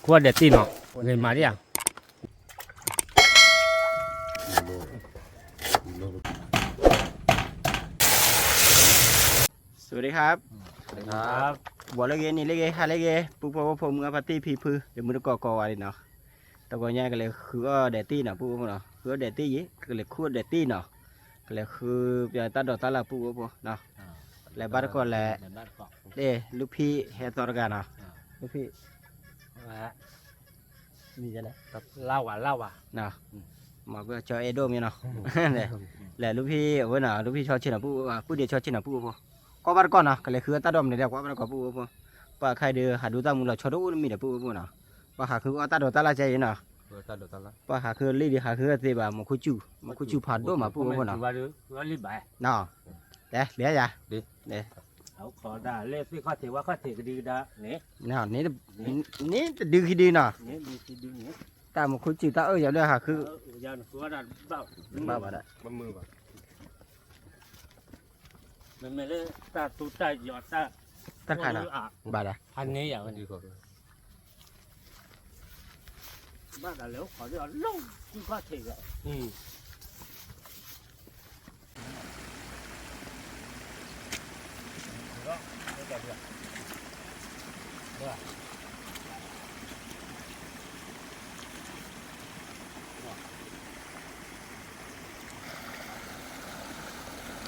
ဝဲဒဲးတံၢ်နီၤ, ဂ့ၤမးဒံးဧါ. สวัสดีครับ ဝီၤလၢဂ့ၤ နံၤလၢဂ့ၤ ဟါလၢဂ့ၤ ပုၢ်ဖိဝဲၢ်ဖိ မုၢ်အါဖါတံၢ်ဖံဖု ဒီးမုၢ်တကိးကိးဂၤဒံးနီၤ, တဂီၤညါကလဲၤဃုအီၣ်ဒဲးတံၢ်နီၤ ပုၢ်ဖိဖိနီၤ, ဃုအီၣ်ဒဲးတံၢ်ယံၤ ကလဲၤခူၣ်အီၣ်ဒဲးတံၢ်နီၤ, ကလဲၤဃုပတၢ်ဒိးတၢ်လၢ် ပုၢ်ဖိဖိနီၤ, လဲၤဘၣ်တကိးလဲၣ်, အဲ လူၢ်ဖံးဟဲသီတဂၤနီၤ, လူၢ်ဖံး မံၤလဲၣ်, လါဝၤ လါဝၤ, မၤပၢၢ်ကၠီအဲၣ်ဒိၣ်မ့ၢ်နီၤ, လဲၤလူၢ်ဖံးအဝဲနီၤ လူၢ်ဖံးဆီဆ့နီၤ ပုၢ်ဒ့ဆီဆ့နီၤ ပုၢ်ဖိဖိ, ကွၢ်ဘၣ်တကိးနီၤ ကလဲၤဃုအီၣ်တၢ်ဒိးမနုၤဒီး ကွၢ်ဘၣ်တကိး ပုၢ်ဖိဖိ, ပှၤခါဒီး ဟးဒူတၢ်မူလီၤဆီတအိၣ်တမံၤဒီး ပုၢ်ဖိဖိနီၤ, ပှၤဟးဃုအီၣ်တၢ်ဒိးတၢ်လၢ်ကဲအံၤနီၤ, ပှၤဟးဃုလံဒီး ဟးဃုအသ့ဘၣ် မူခိၣ်စူၣ် မူခိၣ်စူၣ်ဖးဒိၣ်မး ပုၢ်ဖိဖိနီၤ, လဲၤလဲၤယၤ န့ၣ်တဒုခံဒုနီၤ, တၢ်မူခိၣ်စူၣ်တၢ်အၢၣ်ယၤလၢဟးဃု, ဘၣ်ဘၣ်ဒီး, မ့မ့ၢ်လၢတၢ်သူတၢ်ယီၤတၢ်, တၢ်ခါနီၤ, ဘၣ်ဒီး, ဖးန့ၢ်ယၤဝဲန့ၣ်, ဘၣ်ဒီးလဲၤအိၣ်ခိးဒီးအ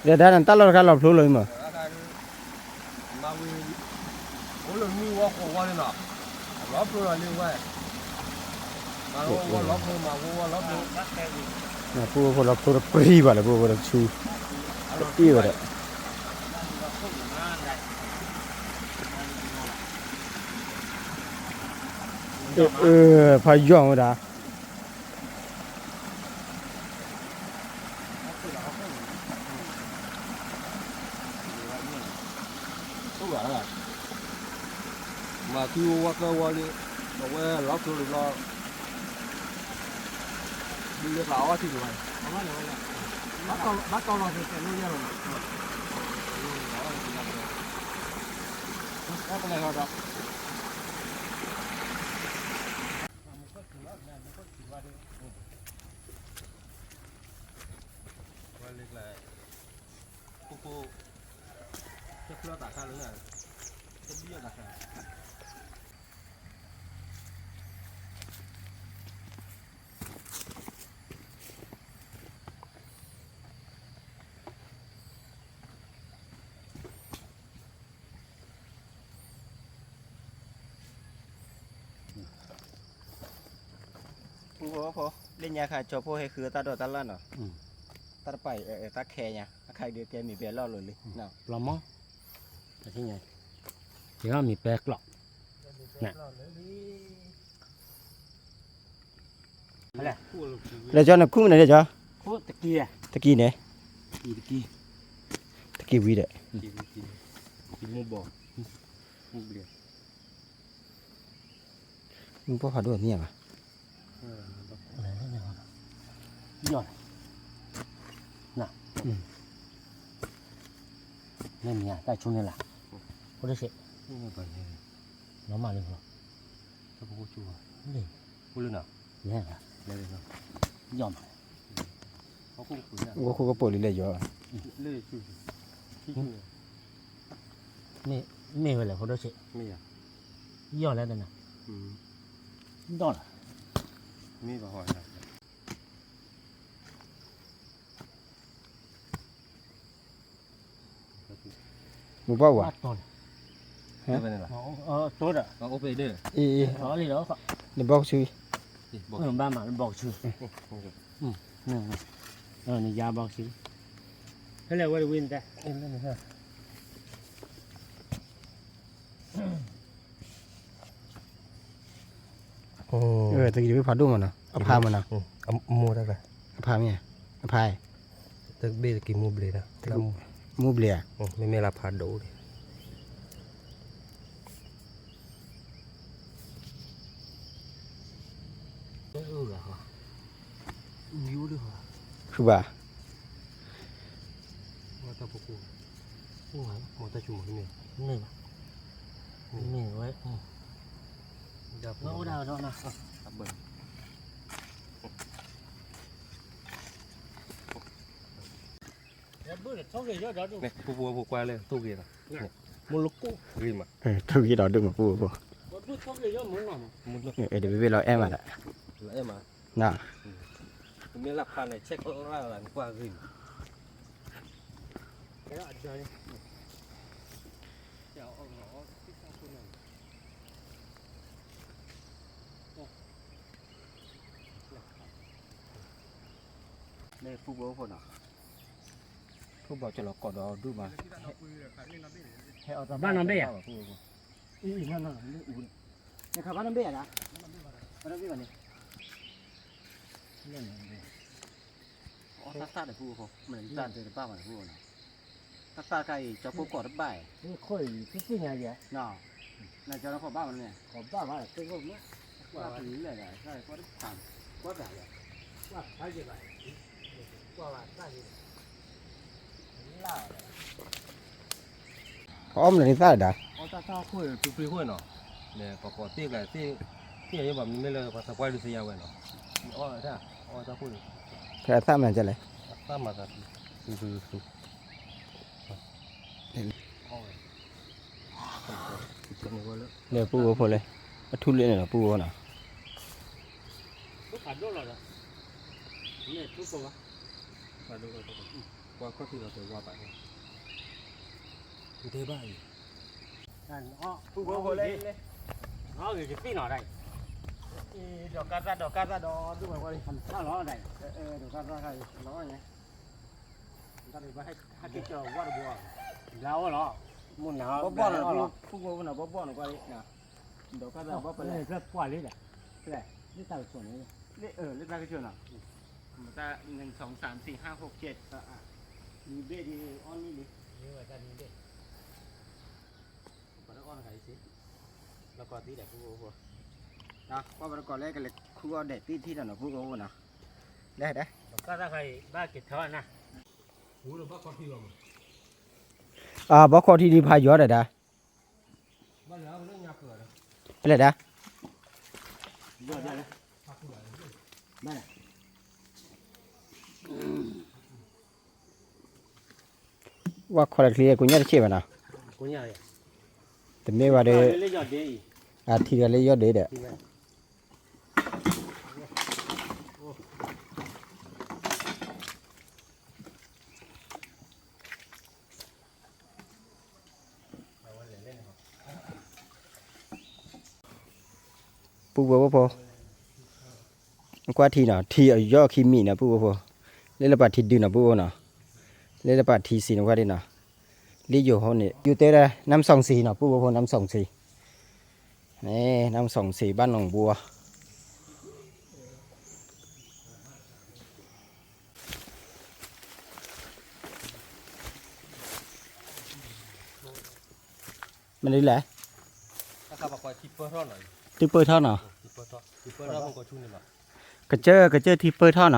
လီၢ်, ဒီးဒါနတၢ်လီၢ်တခါလီၤဖျိလီၤမး, မၤဝံၤ, အိၣ်လၢမုၢ်ဝီခိးဝီလံနီၤ, လီၤဖျိလီၤလံဝဲ, မၤဝီဝီလီၤဖျိ မၤဝီဝီလီၤဖျိ, ပုၢ်ဖိလီၤဖျိတပြံဘၣ်လၢ ပုၢ်ဖိတဆူ, တအံၣ်ဝဲဒီး ဖးယီၢ်ဝဲဒၣ်, မၤသုဝဲကဝီၤလံ, အဝဲလီၤဖျိလံဘျီ, ဒုးလၢသးအီထံတဘၣ်, ဘၣ်တီလီၤသဲးတဲလိယဲၢ်လီၤ, ဘၣ်ကလဲၤလီၤဒီး ဝဲလၢကျဲ, ခိခိ, တဖျၢၣ်တၢ်ခါလၢ, တဘံၣ်အတၢ်ခါ ပုၢ်ဖိဖိ, လၢညါခါကၠီဖိဟဲဃုတၢ်ဒိးတၢ်လၢ်နီၤ, တၢ်တပာ်အံၤ တၢ်ခဲညါ အခါဒုးကဲမံၤပဲလီၢ်လီၤလံ, လီၤမီၢ်, ယမံၤပဲကျိး, လဲၤကၠီနခူၣ်မနုၤလဲၣ်ကၠီ, တကံန့ၣ်, တကံဝံၤဒီး, မုၢ်ပှၢ်ဖးဒိၣ်နံၣ်ဘၣ်, ယီၢ်, န, မ့ၢ်မံၤတၢ်ဆိန့ၣ်လၢ, ဖိဒိၣ်ဆံး, နီၢ်မးလၢ, လၢ, ယီၢ်မး, ဝဲခိၣ်ကပူၤလံလဲၣ်ယီၢ်, မ့ၢ်ဝဲလဲၣ်ဖိဒိၣ်ဆံး, ယီၢ်လဲၣ်တနၤ, ဒီၣ်လီၤ မုၢ်ပှၢ်ဝါ, အံၤ, နဘီကဆူ, ဘၣ်မၤလၢဘီကဆူ, နယါဘီကဆူ, ဖဲလဲၣ်ဝဲတဝံၤနတဲ တကံၤတဘ့ၣ်ဖးဒိၣ်မးနီၤ, အဖးမးနီၤ, အမိၢ်တၢ်, အဖးမ့ၢ်, အဖး, တဘ့ၣ်တကံၤမူဘျဲးဒီး, မူဘျဲးဧါ, မ့မ့ၢ်လၢဖးဒိၣ်ဒီး ဖုဘၣ်, မ့ၢ်ဝဲ, အိၣ်ဒၣ်ဒီးနီၤ, ပူဖိဖိကွၢ်လၢသိၣ်ဂ့ၤဒီး, မ့ၢ်လၢကိၣ်ဂ့ၤမး, သိၣ်ဂ့ၤဒီးဒိၣ်မးပူဖိဖိ, တဘ့ၣ်ဘ့ၣ်လီၤအဲၣ်မးဒီး, လီၤအဲၣ်မး, နၤ, မ့ၢ်လၢဖးန့ၣ် ဆဲးကလၢ်လၢနကွၢ်ဂ့ၤမး, မ့ၢ်ပူဖိဖိနီၤ, ဖိဘီကလီၤကိးဒီးဒူၣ်မး, ဟဲအီၣ်တၢ်ဘၣ်နီၣ်ဘ့ၣ်ဧါ, ဖိဖိဖိ, နခးဘၣ်နီၣ်ဘ့ၣ်ဧါဒၣ်, ဘၣ်နီၣ်ဘ့ၣ်ဘၣ်န့ၣ်, အီၣ်တၢ်သၣ်ဒီးဖိဖိ, မ့ၢ်တၢ်ဒၢတဘၣ်ဘၣ်န့ၣ်ဖိဖိနီၤ, တၢ်သၣ်တခါအံၤ ကၠီဖိကိးတဘၣ်အံၤ, ခိၣ်အံၤ သ့ၣ်သ့ၣ်ညါယဲ, နကၠီနခိၣ်ဘၣ်မးန့ၣ်, ကဘၣ်ဘၣ်သ့ၣ်ခိၣ်မး, ကွၢ်ပလၢ်ဒီး ကွၢ်တၢ်, ကွၢ်တၢ်ယဲ, ကွၢ်ဖးယဲဘၣ်, ကွၢ်ဘၣ်တၢ်ယဲ, အီၣ်မနုၤသၣ်ဒၣ်, အီၣ်တၢ်သၣ်ခိၣ် ပူၤပူၤခိၣ်နီၤ, ပကိးသ့ၣ်ကသ့ၣ်, သ့ၣ်ညါယဲဘၣ်မနုၤမ့ၢ်လၢပှၤသးပှၢ်ဒုးသ့ၣ်ညါဝဲနီၤ, အီၣ်တၢ်, အီၣ်တၢ်ခိၣ်န့ၣ်, ဖဲအသၣ်မနုၤလဲၣ်, အသၣ်မၤသး, ပူၤပူၤပူၤ လၢပူဖိဖိလၢ အထူလၢန့ၣ်လီၤ ပူဖိနီၤ, ပူဖိဖိလၢ, ဒီးကါသၣ်ဒီးကါသၣ်ဒီး ဒူၣ်မးကွၢ်လံ, ဒီးကါသၣ်ခါအံၤ, ဘီဘီၣ်နီၤ, ပှၤလၢ, လၢတၢ်ကဆိၣ်န့ၣ်, လၢတၢ်ကဆိၣ်နီၤ, မ့ၢ်တၢ်နံၣ်စံဆံဟးဟိးကဲး, နံၤဘ့ၣ်ဒ်အီၣ်နံၣ်လံ, ပှၤလၢအီၣ်နဂၤအံၤစ့ၢ်, လီၤကီးသံဒီးဖိဖိဖိ, ကွၢ်ပတကိးလၢကလဲၤခူအီၣ်ဒဲးသ့ၣ်ထံၣ်ဒီးနီၤ ဖိဖိဖိနီၤ, လဲၤဒၣ်, ဘၣ်ခီထံဒံးဖးယီၤဒၣ်ဒၣ်, ဖဲလဲၣ်ဒၣ်, ဝဲခီလၢချံ ကိညၣ်တဆံးဘၣ်နီၤ, တမ့ၢ်ဘၣ်ဒီး, အထံဂၤလၢယီၢ်ဒ့ဒီး ပုၢ်ဖိဖိ, ကွၢ်ထံနီၤ, ထံအယီၢ်ခံမံၤနီၤ ပုၢ်ဖိဖိ, လၢလၢပှၤထံဒုနီၤ ပုၢ်ဖိနီၤ, လၢလၢပှၤထံစံးနီၤ ကွၢ်ဒ်နီၤ, လၢယိၤဟိန့ၣ် ယိၤတဲဒၣ် နမ်ၣ်စီၣ်စံနီၤ ပုၢ်ဖိဖိ နမ်ၣ်စီၣ်စံ, နမ်ၣ်စီၣ်စံ ဘၣ်နီၣ်ဘိ မနုၤလဲၣ်, ထံပၢၢ်ထီၣ်နီၤ, ကစၢၢ် ကစၢၢ်ထံပၢၢ်ထီၣ်နီၤ.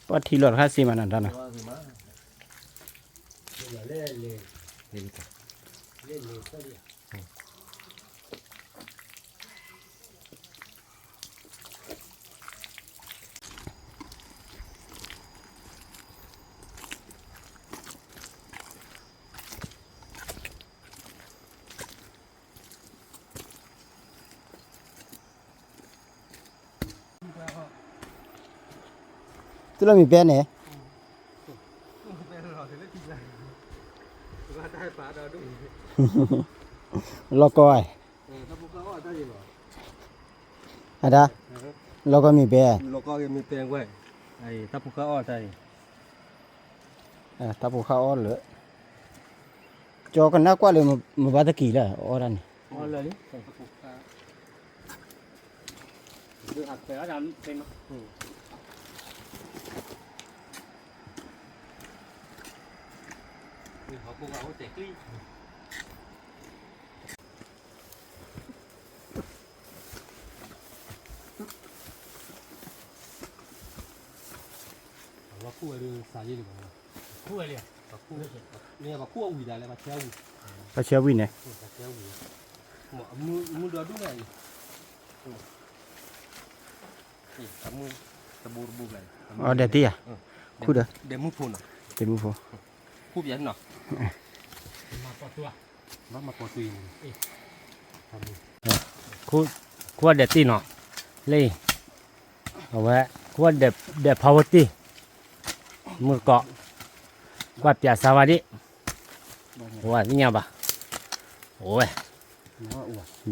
ပှၤထံလီၤတခါစ့မးနၤတၢ်နီၤ. သုလီၤမံၤပဲန့ၣ်, လီၤကီ, အဒၣ်, လီၤကီမံၤပဲ, တၢ်ဖိဃၢ်အီၣ်လၢာ်, ကၠီကနၣ်ကွၢ်လၢမဘၣ်သကံၤလၢအီၣ်ဒၣ်န့ၣ်. လၢလံ, တၢ်ဖိဃၢ်, အခွဲးအီၣ်တၢ်ဖဲနီၤ, အ ပဆၢဝံၣ်န့ၣ်, အဒဲးတံၢ်ဧါ, ခူၣ်ဒီး, ဒဲးမုၢ်ဖိ, ခူၣ်အဒဲးတံၢ်နီၤ, လၢအံၤ, အဝဲ, ခူၣ်အဒဲးဖီဖိတံၢ်, မုၢ်တကိး, ကွၢ်ပၠးစါဝါဒံး, ဝဲသ့ၣ်ညါဘၣ်, အိၣ်ဝဲ,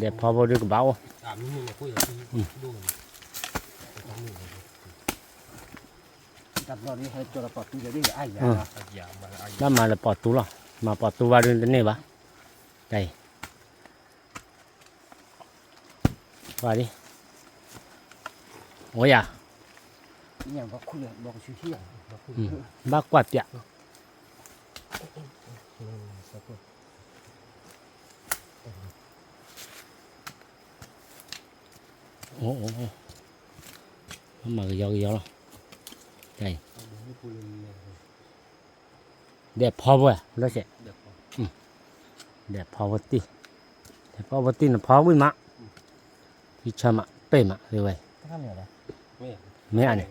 ဒဲးဖီဖိဒုးကဘၣ်အိၣ် ဘၣ်မၤလၢပိာ်တူလီၤ, မၤပိာ်တူဘၣ်ဒုးတန့ၢ်ဘၣ်, တၢ်အံၤ, ကွၢ်ဒံး, အိၣ်ယၤ, ဘၣ်ကွၢ်ပၠး, အိၣ်, မၤကယီကယီလီၤ, တၢ်အံၤ ဒဲးဖီဖိ, ဒဲးဖီဖိတံၢ်, ဒဲးဖီဖိတံၢ်န့ၣ်ဖီဝံၣ်မး, ဖံဆၢမး ပ့ၢ်မး ဝဲ, မ့ၢ်အန့ၣ်,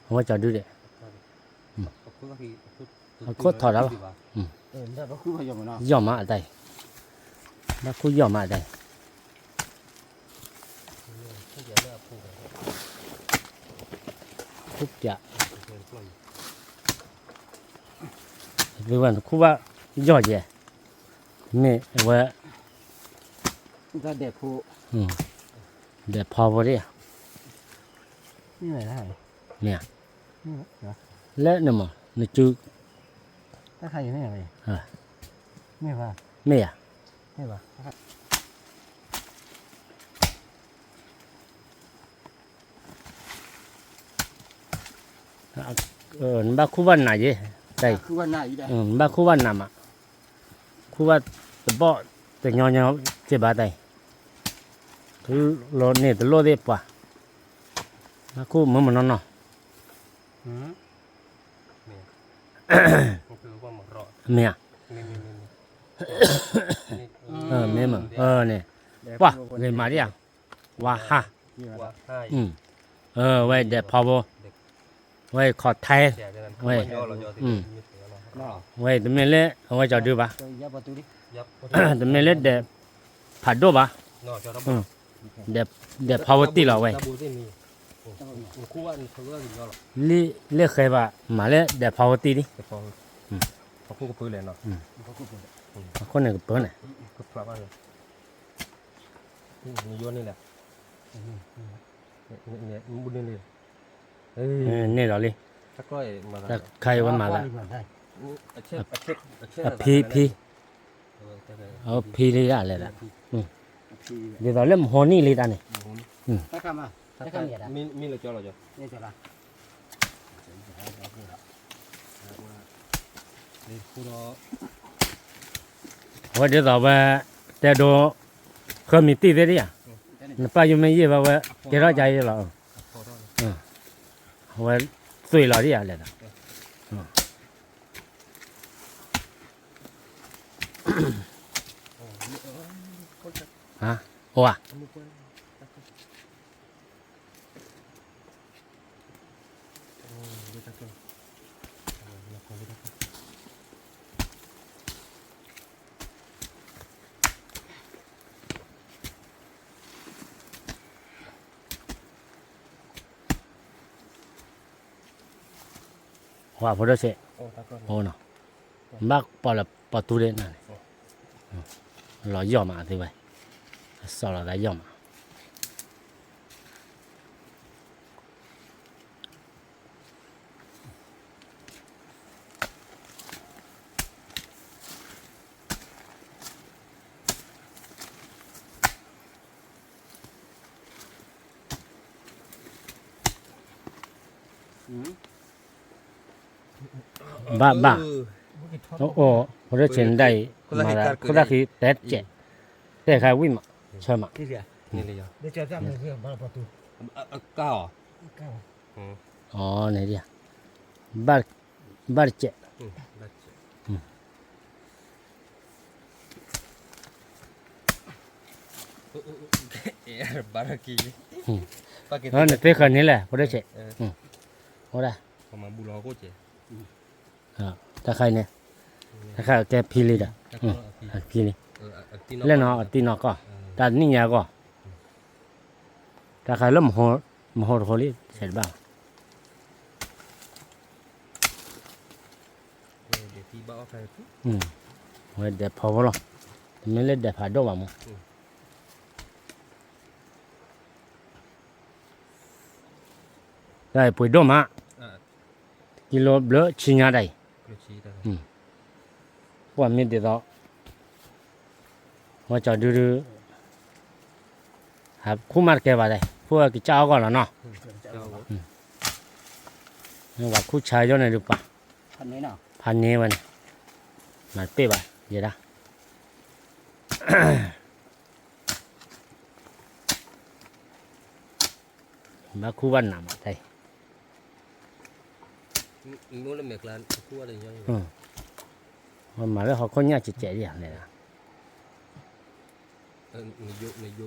အဝဲကၠီဒုဒဲး, အခိၣ်ထီၣ်ဒၣ်လီၤ, ယီၢ်မးအတၢ်အံၤ, ဘၣ်ခူၣ်ယီၢ်မးအတၢ်အံၤ ခူၣ်ပၠး, ဝဲနခူၣ်ဘၣ်ယီၢ်ယဲ, မ့ၢ်အဝဲ, ဒဲးဖီဖိဒံးဧါ, မ့ၢ်ဧါ, လၢနမၤ နစု မ့ၢ်ဧါ, နဘၣ်ခူၣ်ဘၣ်နးယဲ, တၢ်အံၤ, နဘၣ်ခူၣ်ဘၣ်နးမး, ခူၣ်ဘၣ်တဘီၣ်တညီညီက့ဘၣ်တၢ်အံၤ, လီၤန့ၢ်တလိၣ်သ့ၣ်ပှၤ, ဘၣ်ခူၣ်မုၢ်မနီၢ်နီၢ်, မ့ၢ်ဧါ, မ့ၢ်မး, န့ၣ်, ပှၤဂ့ၤမးဒံးဧါ, ဝါဟါ, ဝဲဒဲးဖီဖိ, ဝဲခီၣ်ထဲ, ဝဲ, ဝဲတမ့ၢ်လၢအဝဲကၠီဒုဘၣ်, တမ့ၢ်လၢဒဲးဖးဒိၣ်ဘၣ်, ဒဲးဖီဖိတံၢ်လီၤဝဲ, လၢဃဲဘၣ်မၤလၢဒဲးဖီဖိတံၢ်လံ, အခိၣ်န့ၣ်ကပၢၤန့ၣ် န့ၢ်လီၤလံ, တၢ်ခါအံၤဝဲမၤသး, အဖံဖံ, အဖံလံဒၣ်လဲၣ်, ဒ်သိးလၢမဟိနံၣ်လံတၢ်န့ၣ်, အဝဲဒ်သိးဝဲ, တဲဒိ, ဃၢမံၤတံၢ်သ့ၣ်ဒံးဧါ, နပၢ်ယိမ့ၢ်ယံၢ်ဘၣ်ဝဲ, ကဲထီၣ်ကါယံလီၤ, အဝဲ, သွံၣ်လီၤဒံးဧါလဲၣ်ဒီး, အိၣ်ဧါ ဟိဖိဒိၣ်စ့ၢ်, ဘၣ်ပီၣ်လၢပီၣ်တူဒ့ၣ်နၤန့ၣ်, လီၤယီၢ်မးသ့ဝဲ, အစီၣ်လီၤသးယီၢ်မး ဟ ဘၣ်ဘၣ်, အိၣ် ဖိဒိၣ်ဆံးနဒၣ်အံၤ, မၤသးခိၣ်သၣ်ဃံတဲကဲး, တဲခါဝံၣ်မး, ဆၢမး, အီၤန့ၣ်ဒ်, ဘၣ်တကဲး, နသ့ဃၢၤန့ၣ်လဲၣ် ဖိဒိၣ်ဆံး, အိၣ်ဒၣ် တၢ်ခါအံၤန့ၣ်, တၢ်ခါကဲဖံလံဒီး, ဖံလံ, လဲၣ်နီၤ အတံၢ်နီၢ်ကီၢ်, တၢ်နံၣ်ညါကီၢ်, တၢ်ခါလၢမဟိတဃိလံ ဆဲးတဘၣ်ဘၣ်, ဝဲဒဲးဖီဖိလီၤ, တမ့ၢ်လၢဒဲးဖးဒိၣ်ဘၣ်မး တၢ်အံၤပှ့ၤဒိၣ်မး, ကံလိဘျၢဆံညါတၢ်အံၤ, ပှၤမ့ၢ်ဒ်သိး, ဝဲကၠီဒုဒု, ခူၣ်မးတကဲဘၣ်တၢ်အံၤ ခူၣ်ဝဲကစၢ်အီၣ်ဂီၢ်လီၤနီၤ, ဝဲခူၣ်ဆါယီၢ်န့ၣ်ဒုးပှၤ, ဖးန့ၢ်ဝဲန့ၣ်, မၤတပ့ၢ်ဘၣ် ယဲဒၣ် ဘၣ်ခူၣ်ဘၣ်နးမးတၢ်အံၤ, မၤလၢဟီၣ်ခိၣ်ညၣ်ကဲးကဲးဒ်ယၤန့ၣ်, ဃ့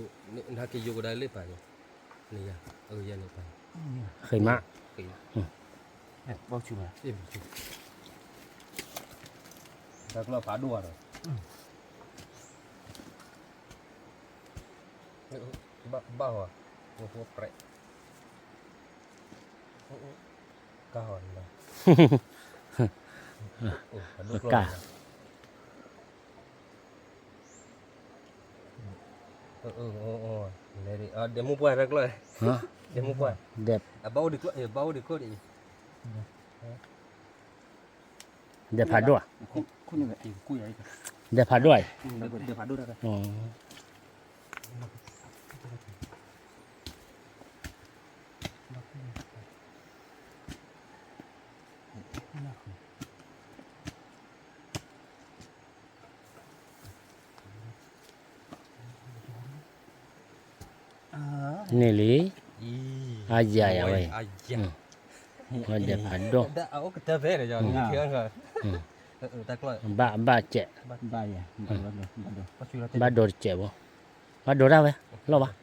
မး, တၢ်ကျီၢ်ဖးဒိၣ်ဒီး ဘၣ်, ဘၣ်ဟီ, ကၢ်ဟီ, ကၢ်, ဒဲးမိၢ်ပှၢ်တၢ်ကျီၢ်, ဒဲးမိၢ်ပှၢ်, ဒဲးဖးဒိၣ်ဧါ, ဒဲးဖးဒိၣ်ဧါ, န့ၣ်လံ, အယၤယၤဝဲ, ဝဲဒဲးဖးဒိၣ်, ဘၣ်ဘၣ်စဲး, ဘၣ်ဒိတစဲးဘၣ်, ဘၣ်ဒိတၢ်ဝဲ, လီၤဘၣ်,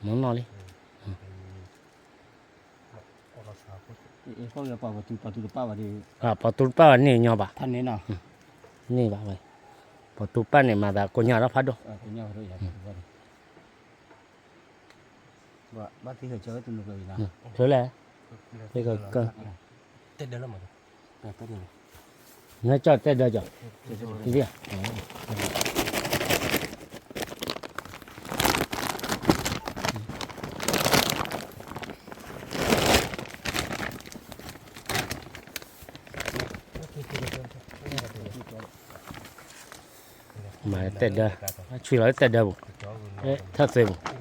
မနီၢ်လံ ပှၤတူၢ်တပၣ်ဘၣ်န့ၣ်ညီဘၣ်, န့ၢ်ဘၣ်ဝဲ, ပှၤတူၢ်တပၣ်န့ၣ်မၤသးကိညၢ်ထီၣ်ဖးဒိၣ်, ဘၣ်သ့ၣ်ဟဲကၢ, တဲဒၢလီၤမး, နကၠီတဲဒၢကၠီ, မၤတဲဒၢ, ဆွံလီၤလၢတဲဒၢပူၤ, ထၢၣ်သွဲပူၤ,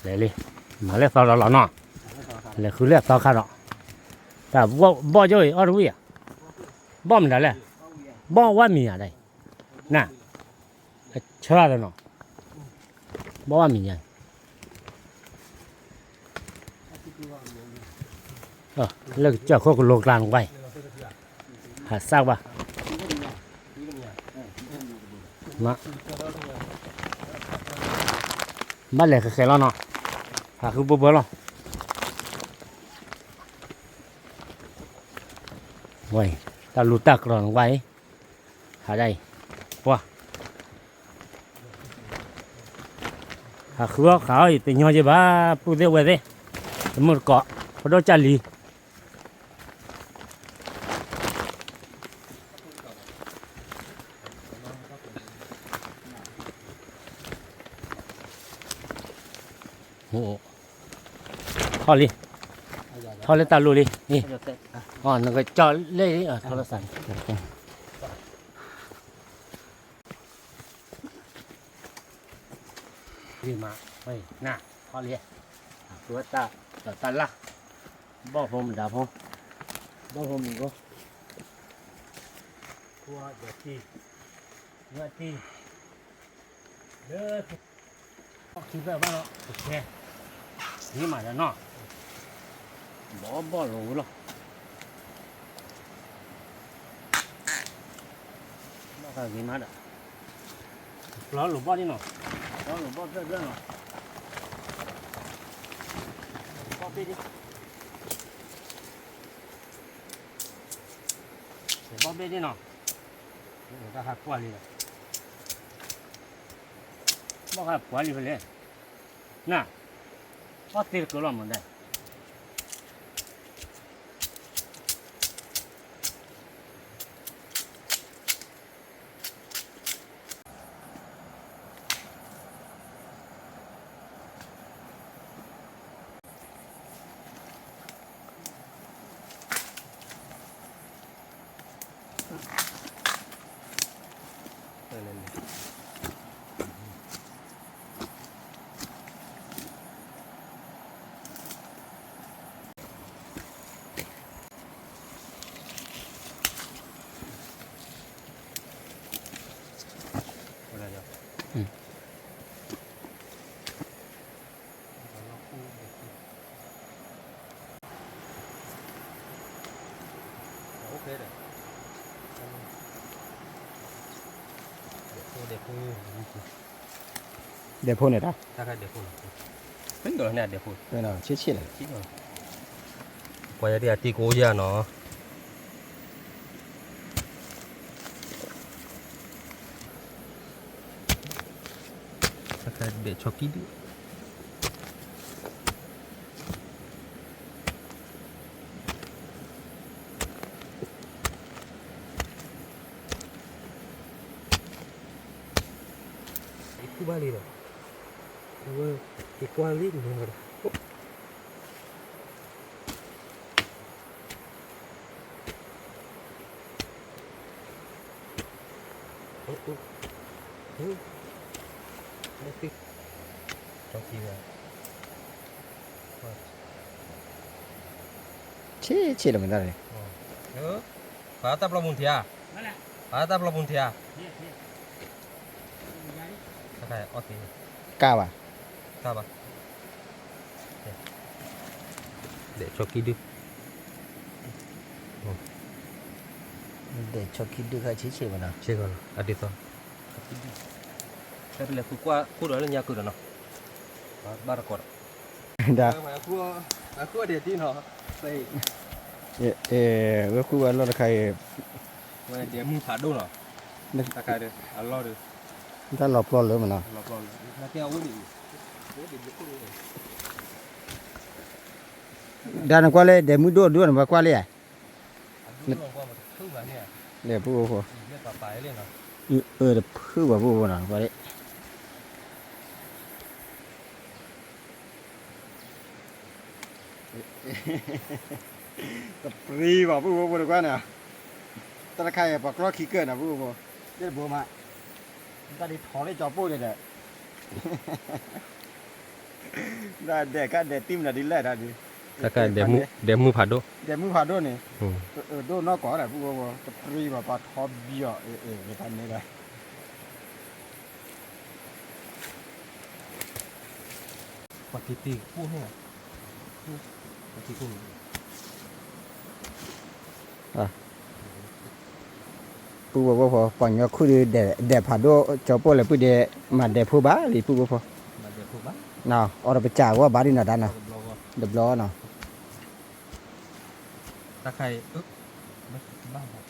လဲၤလံ, မၤလၢသီလီၤလီၤနီၤ, လဲၤဃုလၢအသီခါဒီး, တၢ်ဘီၣ်ကၠိအံၤ အီၣ်တဝံၣ်ဧါ, ဘီၣ်မတၤလဲၣ်, ဘီၣ်ဝဲမံၤဧါတၢ်အံၤ, န, အဆၢသနီၤ, ဘီၣ်ဝဲမံၤညါ လၢကစၢၢ်ခိၣ်ကလိကျါနကွၢ်အံၤ, ဟးစၢ်ဘၣ်, ဘၣ်လဲၤဃဲၤဃဲၤလီၤနီၤ, ဟးဃုဘၢဘၢလီၤ, ဝဲအံၤ, တၢ်လူၤတၢ်ကြီနကွၢ်အံၤ, ဟးဒၣ်အံၤ, ပှၤ ဟးဃုအီၣ်ဃးအီၣ်အံၤ တညီယဲဘၣ် ပုၢ်သ့ၣ်ဝဲၢ်သ့ၣ်, တမုၢ်တကိး, ဖိဒိၣ်ကၢ်လံၤ, ထီၣ်လံ, ထီၣ်လၢတၢ်လူၤလံ, နကကၠီလၢ, ထီၣ်လၢသးန့ၣ်, မး နၢ်, ဟီလံ, အဝဲတၢ်, တၢ်လၢ်, ဘီၣ်ဖိမတၤဖိ, ဘီၣ်ဖိမုၢ်ဖိ, ကွၢ်ဒီးတံၢ်, ဝဲတံၢ်, လၢ ခံဖျၢၣ်ဘၣ်လီၤ, ကဆဲ, ဒ်မးဒီးနီၤ, ဘီဘီၣ်လိာ်ဝဲလီၤ, ဘီၣ်ဃးဂ့ၤမးဒီး, ပျီလိာ်ဘီၣ်ဒ်နီၤ, ပျီလိာ်ဘီၣ်ဖျၢၣ်ဖျၢၣ်နီၤ, ဘီၣ်ဘ့ၣ်ဒ်, ဘီၣ်ဘ့ၣ်ဒ်နီၤ, တၢ်ဟးကွၢ်လံလီၤ, ဘီၣ်ဃးပှၤလံဖဲလဲၣ်, နၢ်, အီၣ်သ့တကၢလီၤမးဒၣ် ဒဲးဖိန့ၣ်တၢ်, ဒဲးဖိန့ၣ်, ဆ့ဆ့လီၤ, ပှၤယၤဒ်အတံၤကိးယၤနီၤ, ဒဲးဆီကံဒုၣ် ယဖုဘၣ်လံဒီး, အဝဲ, ယကွၢ်လံန့ၣ်ဒီး, ဆ့ဆ့လီၤမတၤလဲၣ်, ပာ်တၢ်ပျီပူၤထံဧါ, ပာ်တၢ်ပျီပူၤထံဧါ, ကၢ်ဘၣ်, ကၢ်ဘၣ်, ဒဲးဆီကံဒုၣ်, ဒဲးဆီကံဒုၣ်ခါဆ့ဆ့ဘၣ်နီၤ, ဆ့ကီးနီၤ, အဒ်သိး, တၢ်ပလဲၤဃုကွၢ်ခိၣ်ဒီးလၢညါကုာ်ဒီးနီၤ, ဘၣ်တကိးဒီး, ဒၣ်, ဝဲဃုဝဲလီၢ်တခါအံၤ, ဝဲဒဲးမုၢ်ဖးဒိၣ်နီၤ, တၢ်လီၤပျီလၢမနီၤ, ဒၣ်နကွၢ်လၢဒဲးမုၢ်ဒိၣ်ဒိၣ်န့ၣ် ပှၤကွၢ်လၢယၤ, ဒဲးဖုၣ်အိၣ်ဖိ, တဖုၣ်ဘၣ်ဖုၣ်အိၣ်ဖိနီၤ, ကွၢ်လၢ တပျံၤဘၣ် ပုၢ်ဖိဖိတကွၢ်န့ၣ်, တၢ်တခါအံၤ ပှၤကျီခံကၢၢ်န့ၣ် ပုၢ်ဖိဖိ, တဘိမး, တၢ်ဒ်ထီၣ်လၢကၠီပိၢ်န့ၣ်ဒီး, ဒၣ်ဒဲးခါဒဲးတံၢ်မနုၤဒ်လဲၣ်တၢ်ဒ်, ဒဲးမုၢ်ဖးဒိၣ်, ဒဲးမုၢ်ဖးဒိၣ်န့ၣ်, ဒိၣ်နီၢ်ကီၢ်ဒီး ပုၢ်ဖိဖိ, တပျံၤဘၣ် ပှၤထီဘံအီၤ, အ့ၣ် အ့ၣ် တၢ်န့ၣ်ဒီး ပှၤက့ၤတ့ၢ်ကိၣ်န့ၣ်, ပှၤက့ၤကိၣ်န့ၣ်, ပုၢ်ဖိဖိ ပှၤကညီခိၣ်ဒီး ဒဲးဖးဒိၣ်ကၠီပိၢ်လဲၣ် ပုၢ်ဒီး မၤဒဲးဖိဘၣ်လံ ပုၢ်ဖိဖိ, အီၤဒီးပစၢ်ဂီၢ်ဘၣ်ဒ်နီၤဒၣ်နီၤ, တဘျီနီၤ တၢ်ခါအံၤ, ဘၣ်ဘၣ်,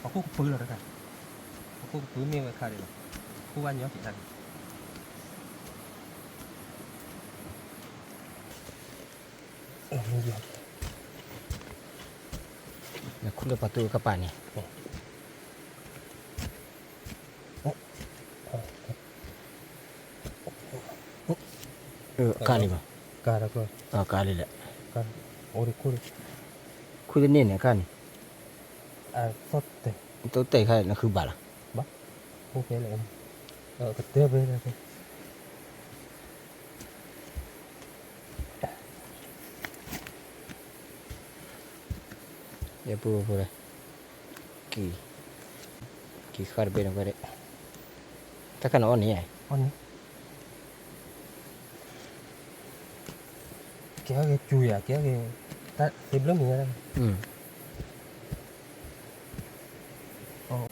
ပှၤခိၣ်ကပၢလီၤတခါ, ပှၤခိၣ်ကပၢမ့ၢ်ဝဲခါဒံးလီၤ, ခိၣ်ဘၣ်ညီက့ၤတၢ်, နခူၣ်လၢပှၤတူၢ်ကပၤန့ၣ် ကါလံဘၣ်, ကါလံလဲၣ်, ခူၣ်တန့ၢ်န့ၣ် ကါန့ၣ်, တိတဲာ်ခါ နဃုဘၣ်လီၤ, ဘၣ်, အိၣ်ဖဲလဲၣ်, ကတၢၢ်ဖဲ ယပူဖိလဲၣ်, ကံ, ကံဃၣ်တဘ့ၣ်န့ၣ်ဝဲဒၣ်, တၢ်ခါန့ၣ်အီၣ်န့ၣ်, ကဲက့ၤကၠူယၤ ကဲက့ၤ, တၢ်သ့ဘျၢမံၤညါ,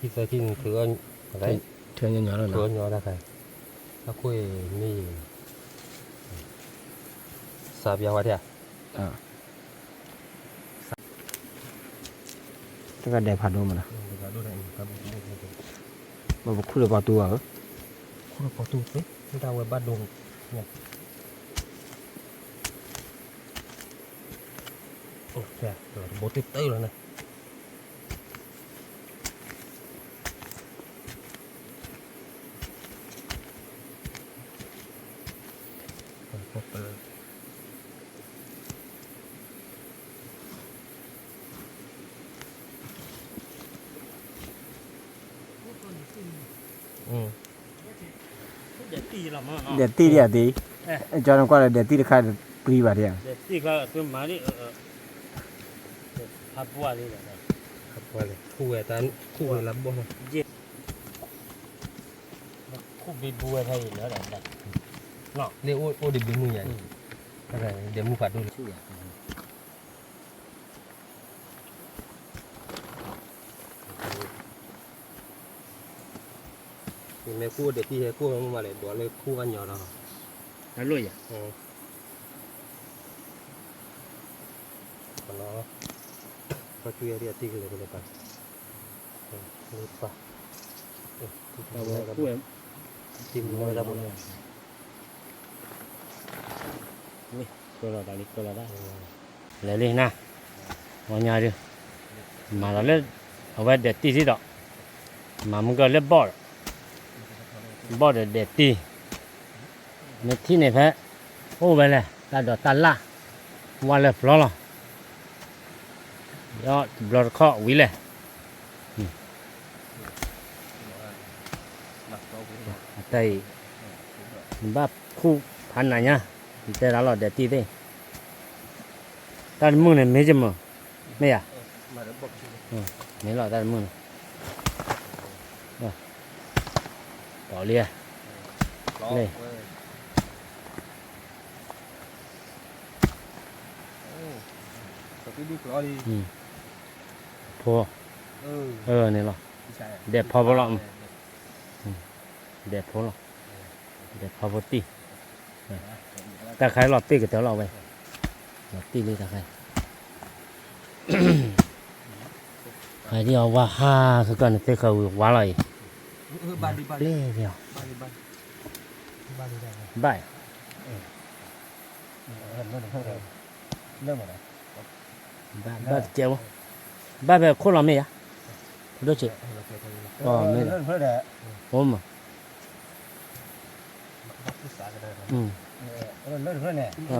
ခံသၢခံန့ၣ် ထုးညီညီလီၤ, ထုးညီတၢ်ခါ, အခိၣ်အံၤမ့ၢ် စးပျါဝဲဒၣ် တၢ်ကဒဲးဖးဒိၣ်မးနီၤ, ဘၣ်ပခူၣ်လၢပီတူၢ်ဘၣ်ဧၢ, ခူၣ်လၢပီတူၢ်သ့, မ့ၢ်တၢ်ဝဲဘၣ်ဒိ, ဘိတတၢၢ်လီၤန့ၣ် ဒဲးတံၢ်ဒံးဧါသ့, ကၠီနကွၢ်လၢဒဲးတံၢ်တခါ ပျံၤဘၣ်ဒံးဧါ, ခူၣ်ဘ့ဘုဝဲဖဲအံၤလၢ, လၢအိၣ်ဒံးဘ့မုၢ်ယါ, ဒဲးမုၢ်ဖးဒိၣ်လံ ယမ့ၢ်ခူၣ်ဒဲးတံၢ်ဟဲခူၣ်မ့ၢ်မးလဲၣ် ဒွးလၢခူၣ်ဘၣ်ညီဒီး, တၢ်လိၣ်ယၤ, ခီကၠူယၤဒ်အတံၢ်ကလဲၤကလဲၤပာ်, ပာ်, တံၢ်မူဝဲဒၣ်ဘိလီၤ, ကၢလီၤတၢ်လံ ကၢလီၤတၢ်, လဲၤလံနၤ, ဝီညါဒုး, မၤလီၤလၢ, အဝဲဒဲးတံၢ်ထံၣ်ဒီး, မၤမုၢ်ကၢလၢဘီၣ်ဒီး, ဘီၣ်ဒီးဒဲးတံၢ်, မ့ၢ်ထံၣ်န့ၣ်ဖဲ, အိၣ်ဝဲလဲၣ် တၢ်ဒိးတၢ်လၣ်, ဝါလၢပျီလီၤ, ဒီးတဘျီတခီၣ်ဝံၤလဲၣ်, အတၢ်အံၤ, နဘၣ်ခူၣ်ဖးနးညါ, နတဲဒၣ်လီၤဒဲးတံၢ်သ့ၣ်, တၢ်တမုၢ်န့ၣ်မ့ၢ်ကမၢ, မ့ၢ်ဧါ, မ့ၢ်လီၤတၢ်တမုၢ်န့ၣ်, ပီလံ, လၢ ဖိ, န့ၣ်လီၤ, ဒဲးဖီဖိလီၤ, ဒဲးဖီလီၤ, ဒဲးဖီဖိတံၢ်, တၢ်ခါလီၤတံၢ်ကတၢၢ်လီၤဝဲ, လီၤတံၢ်လံတၢ်ခါ, ဟဲဒ်အီၤဝါဟါ ခဲကီၢ်န့ၣ်သ့ၣ်ဃၢၤဝံၤဝါလီၤအံၤ, ဘၣ်, ဘၣ်တကဲဝဲ, ဘၣ်ဖဲခိၣ်လီၤမ့ၢ်ယါ, ဒိၣ်ဆံး, မ့ၢ်, အိၣ်မး,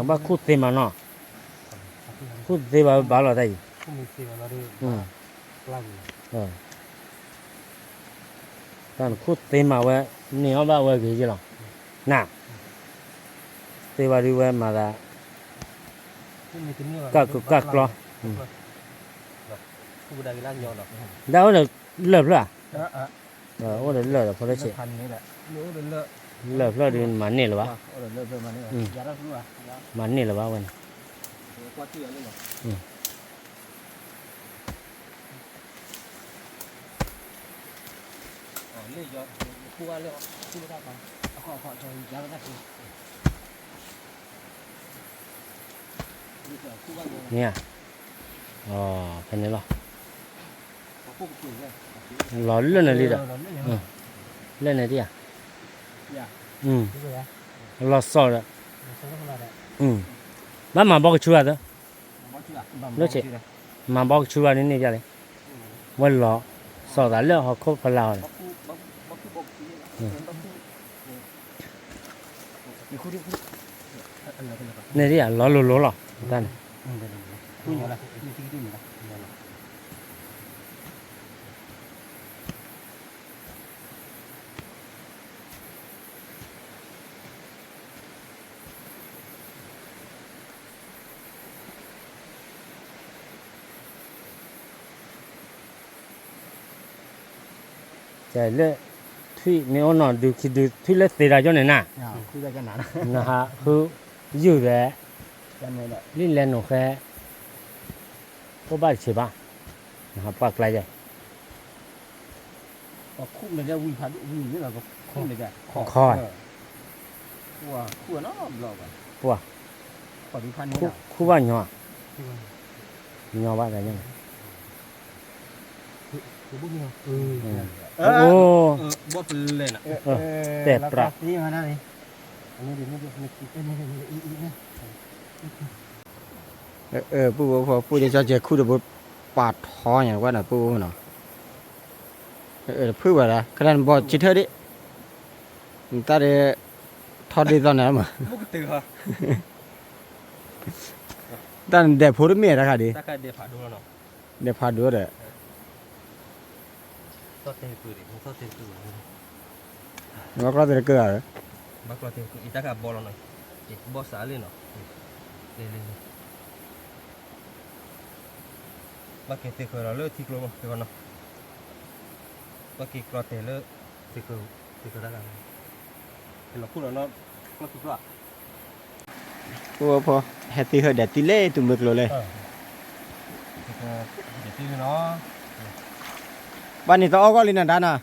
ဘၣ်ခူၣ်သ့မးနီၤ, ခူၣ်သ့ဘၣ်ဝဲဘၣ်လီၤတၢ်အံၤ, တၢ်နခူၣ်သ့မးဝဲ, န့ၢ်အီၣ်ဘၣ်ဝဲဂ့ၤယ့ၢ်လီၤ, န, သ့ဘၣ်ဒုးဝဲမၤသး, ကၢ်ကၢ်ကျီ, ဒ်အိၣ်ဒီးလၢၢ်ဖျၢၣ်ဧါ, အိၣ်ဒီးလၢၢ်ဒီးဖိဒိၣ်ဆံး, လၢၢ်ဖျၢၣ်ဒုးမၤန့ၢ်လၢၤဘၣ်, မၤန့ၢ်လၢၤဘၣ်ဝဲန့ၣ် န့ၣ်ဧါ, ဖဲန့ၣ်လီၤ, လီၤလၢာ်န့ၣ်လံဒီး, လၢာ်န့ၣ်ဒ်ဧါ, လီၤစီၣ်ဒီး, ဘၣ်မၤဘီကဆူဘၣ်သၢ, လၢဆ့, မၤဘီကဆူဘၣ်န့ၣ်န့ၢ်ပျၢ်လံ, ဝဲလီၤစီၣ်သးလၢဟီၣ်ခိၣ်ဖလါအီၤဒီး န့ၣ်ဒ်ဧါ လီၤလိၤလိၤလီၤ တၢ်န့ၣ်. ကဲလၢ ထွံၣ်မ့ၢ်အိၣ်နီၤ ဒုးခံဒုးထွံၣ်လၢသ့တၢ်ကၠိန့ၣ်နၤ, နဟးဃုယုၢ်ဒီး လံလဲၤနိာ်ဃဲ အိၣ်ဘၣ်တဆံးဘၣ်, နဟးပှၢ်ကျါယဲၢ် ခီ, ပှၢ်, ခူၣ်ဘၣ်ညီ, ညီဘၣ်တၢ်ညါန့ၣ် အိၣ်, တဲပြး, ပုၢ်ဖိဖိ ပုၢ်ဒ့ကၠီကဲၤခူၣ်တဘိ ပာ်ထီညါကွၢ်နီၤ ပုၢ်ဖိနီၤ, တဖုၣ်ဘၣ်ဒီး ခါတၢ်နဘီဆံထၢၣ်ဒံး, နတၢ်ဒ့ ထီဒ့သီန့ၣ်မး, တၢ်နဒဲးဖိတမ့ၢ်တခါဒံး, ဒဲးဖးဒိၣ်ဒီး ဘၣ်ကျီၢ်သ့တကၢၢ်ဧါ, ဘၣ်ကျီၢ်သ့တကၢၢ်, ဘၣ်စးလံနီၤ, ဘၣ်က့ၤသ့ဃၢၤလီၤလၢထံကျိနီၤ, ဘၣ်က့ၤကျီၢ်တဲာ်လၢ သ့ဃၢၤတၢ်ဂၤ, လီၤခိၣ်လီၤနီၢ်ကျီၢ်သ့ကျီၢ် ဖိဖိ ဟဲသံဟၢဒဲးတံၢ်လၢသုးမုၢ်ကျိၤလၢ, ဘၣ်န့ၣ်တအီၣ်ဂီၢ်လံနၤ ဒါနၤ,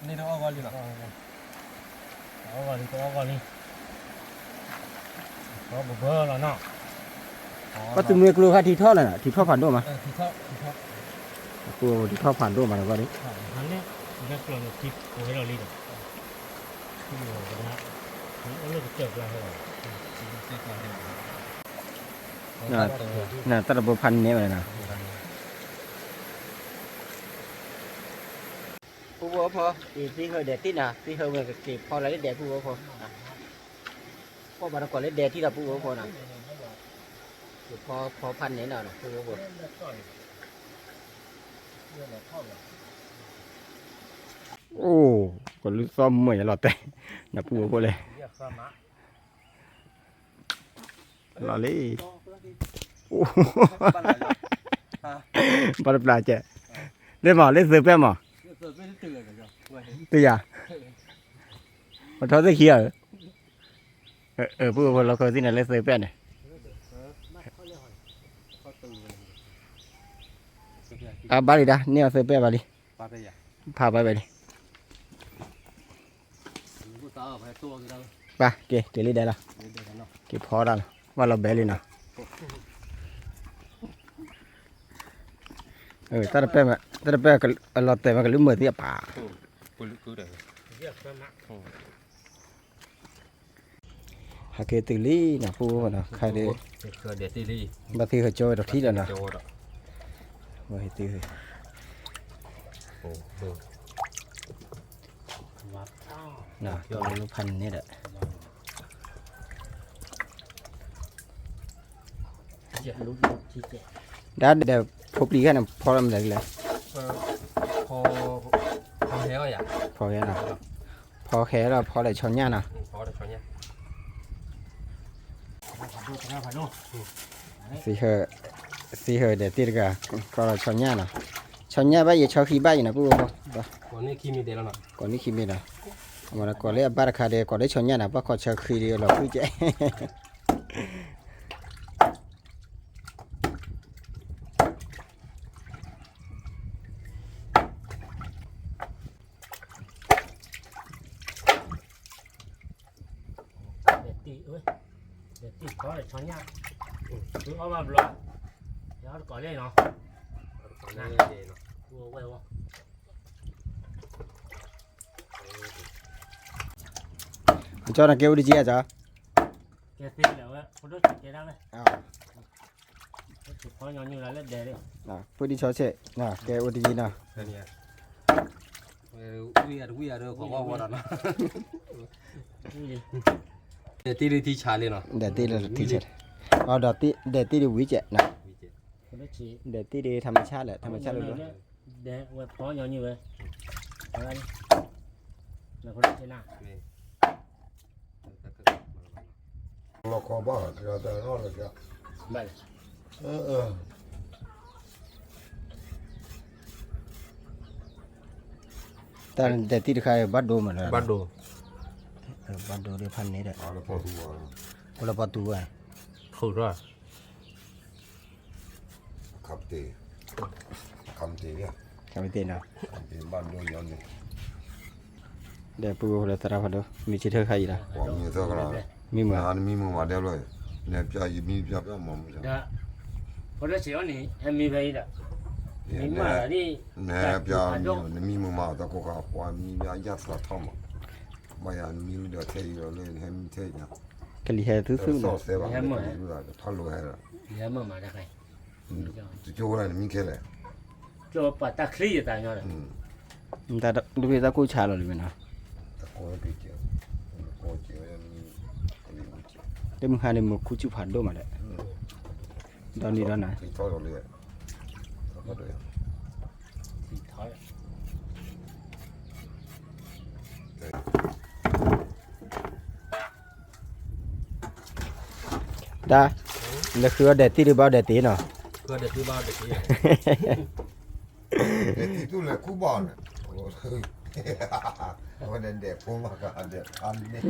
ဘၣ်သုးမုၢ်ကျိၤခါထံထီၣ်လၢၤ, ထံထီၣ်ဖးဒိၣ်မး, ထံထီၣ်ဖးဒိၣ်မးဒီးဘၣ်ဒီး တၢ်တဘိဖးန့ၢ်ဝဲဒၣ်နီၤ, ပုၢ်ဖိဖိ သံဟၢဒဲးတံၢ်နၤ, သံဟၢဝဲကက့ၤဖီလၢဒဲး ပုၢ်ဖိဖိ, ကွၢ်ဘၣ်တကိးလၢဒဲးတံၢ်ဒီး ပုၢ်ဖိဖိနီၤ, ဖီဖီဖးန့ၢ်နီၤ ပုၢ်ဖိဖိ, အိၣ်, ကလုၢ်သီၣ်မုာ်ယလီၤတဲာ်, နပုၢ်ဖိဖိလဲၣ် လီၤလံ, ဘၣ်တပျၢ်ကဲ, လၢမး လၢသုးပဲမး, တယၤ, ပထီသ့ၣ်ခံဂၤဧၢ, ပုၢ်ဖိဖိ လီၤခၢသ့ၣ်န့ၣ် လၢသုးပဲန့ၣ်, အဘၣ်လံဒၣ် န့ၢ်အီၤသုးပဲဘၣ်လံ, ဖးဘၣ်ဝဲလံ ပၢ်က့ၤ က့ၤလံဒဲးလီၤ, က့ၤဖီတၢ်လီၤ ဘၣ်လီၤဘဲလံနီၤ, တၢ်တပဲၢ် တၢ်တပဲၢ်အလီၤတဲာ်မး ကလုၢ်မုာ်သံအပၢ်, ဟဲက့ၤတုၤလံနီၤ ပုၢ်ဖိနီၤ ခါဒီး ဘၣ်သံဟၢကၠီဝဲဒီးထံလီၤနီၤ, ဘၣ်သံဟၢ တၢ်လီၤဖးန့ၣ်ဒီး ဒၣ်ဒီးဖိပျံၤခဲန့ၣ် ဖီလီၤမနုၤလဲၣ်, ဖီခဲနီၤ, ဖီခဲဒီးဖီဒီးဆီညၣ်နီၤ, သံဟၢ သံဟၢဒဲးတံၢ်တဂၤ ကီလီၤဆီညၣ်နီၤ, ဆီညၣ်ဘၣ်ယဲၢ်ဆီခံဘၣ်ယဲၢ်နီၤ ပုၢ်ဖိဖိ, ကိးန့ၢ်ခံမံၤဒီး အမ့ၢ်ကိးလၢအဘၣ်တခါဒီး ကိးလၢဆီညၣ်နီၤ ဘၣ်ခိးဆီခံဒီးလီၤဃုကဲး ဒဲးတံၢ် ဒဲးတံၢ်ဖီဒီးဆီညၣ်, သုအီၣ်ဘၣ်ဘျီ, ယအီၣ်တကိးလၢနီၤ, ဝဲဝဲ, အကၠီနကဲအိၣ်တက့ၢ်အကၠီ, ကဲသ့လၢဝဲ ဖိဒိၣ်ကဲဒၣ်ဝဲ ဖီညီနုၢ်လၢဒဲး, ဖုဒံဆီဆဲး ကဲအိၣ်တယံၤနီၤ, ဝံၤအတဝံၤအဒၢး ကီးဝီဝီဒီးနီၤ, ဒဲးတံၢ်ဒုးထံဆးလံနီၤ, ဒဲးတံၢ်ဒုးထံဆး, အဒီးဒဲးတံၢ်ဒုးဝံၤကဲးနီၤ, ဒဲးတံၢ်ဒုးထမဆၣ်လၢ ထမဆၣ်လၢလၢ ဒဲးဝဲဖီညီနုၢ်ဝဲ, လၢဖိဒိၣ်ဆဲးနၤ လီၤခီဘၣ် တဂၤတဂၤလီၤလီၤ, ဘၣ်လီၤ, အၢ, တၢ်ဒဲးတံၢ်တခါအံၤ ဘၣ်ဒိမးလၢ ဘၣ်ဒိ, ဘၣ်ဒိဒ်ဖးန့ၣ်ဒီး အိၣ်လၢပှၤတူၢ်ဝဲ, ခးပတ့ၢ်, ခးပတ့ၢ်နီၤ, ဒဲးပူၤလၢသရၣ်ဖးဒိၣ် မ့ၢ်ဆ့ထၢၣ်ခါအံၤလီၤ, မံမုာ်, နမံမုာ်မးဒဲးလီၤ, နပျၢ်ယမံပျၢ်ပျၢ်မၤမုာ်, ဖီတၢ်ဆံးအီၤန့ၣ် ဟဲမံဖဲအံၤဒီး, နဟဲပျၢ်မံ နမံမုာ်မးတၢ်ကိၢ်ခါ ပှၤမံမၢ်ယၢ်သးထီၣ်မး, ဘၣ်ယၤနမံဝံၤဒီးထဲအံၤဒီးလၢနဟဲမံထဲအံၤညါ, ကလံၤဟဲသုသုန့ၣ်, ဟဲမုာ်, ဖးလိာ်ဟဲဒီး တကၠိဝဲဒၣ်နမံခဲလဲၣ်, ကၠိပှၤတၢ်ချံယသးညီဒီး, တၢ်ဒုးဖဲတၢ်ကိၢ်ဆါလီၤလံမ့ၢ်နီၤ, တမုၢ်ဟါန့ၣ် မ့ၢ်ခူစူၣ်ဖးဒိၣ်မးဒီး, ဒီနံၤဒီနၤ တၢ်, နဃုအီၣ်ဒဲးတံၢ်ဒံးဘၣ်အီၣ်ဒဲးတ့နီၤ, ဃုအီၣ်ဒဲးတံၢ်ဘၣ်အီၣ်ဒဲးတ့, ဒဲးတံၢ်တူၢ်လဲၤခူဘၣ်န့ၣ်, အဝဲဒဲးဒဲးဖိမးကဒဲးဖးန့ၣ်,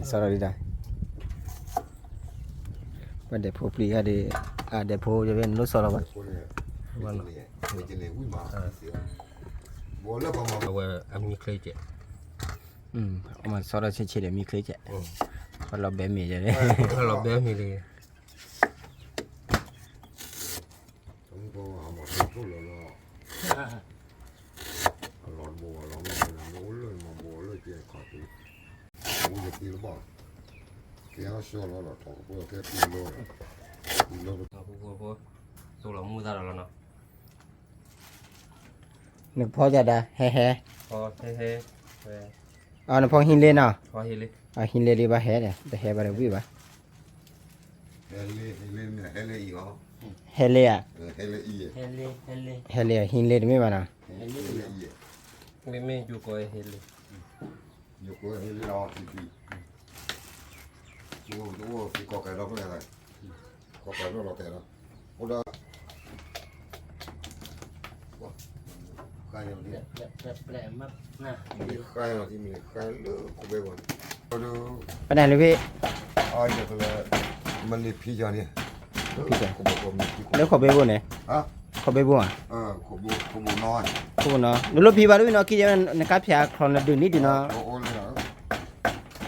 စးထီၣ်ဒံးတၢ်, ပှၤဒဲးဖိပျံၤဂၤဒီး, အဒဲးဖိယဝဲနလိၣ်စီလီၤဘၣ်, အဝဲအမံချ့ကဲး, အမၤစီထီၣ်ဆ့ဆ့ဒီးမံချ့ကဲး, ပှၤလီၤဘဲမ့ၤယဲ, ပှၤလီၤဘဲမ့ၤလံ, နကဖီကဒါ ဟဲဟဲ, နဖီဟံးလ့နီၤ, ဟံးလ့လံဘၣ်ဟဲဒီး တဟဲဘၣ်ဒီးဝံၣ်ဘၣ်, ဟဲလ့ဧါ, ဟဲလ့ဧါ, ဟံးလ့တမ့ၢ်ဘၣ်နီၤ, မ့မ့ၢ်ယိၤကီးဟဲလ့, ယိၤကီးဟဲလ့လီၤ, ကီးကဲးဒီဖျၢၣ်, ကီးကဲးဒီလီၤတဲာ်လီၤ, အိၣ်ဒီး ပနၢ်လၢဖဲ မလ့ၤဖံကီးန့ၣ်, လၢခိးဘ့ဘိန့ၣ်, ခိးဘ့ဘိဧါ, ခိးဘိနီၤ, နလိၣ်ဖံဘၣ်တဝံၣ်နီၤ ခံယဲၢ် နကါဖၠးချီနဒုးနံၣ်ဒုးနီၤ,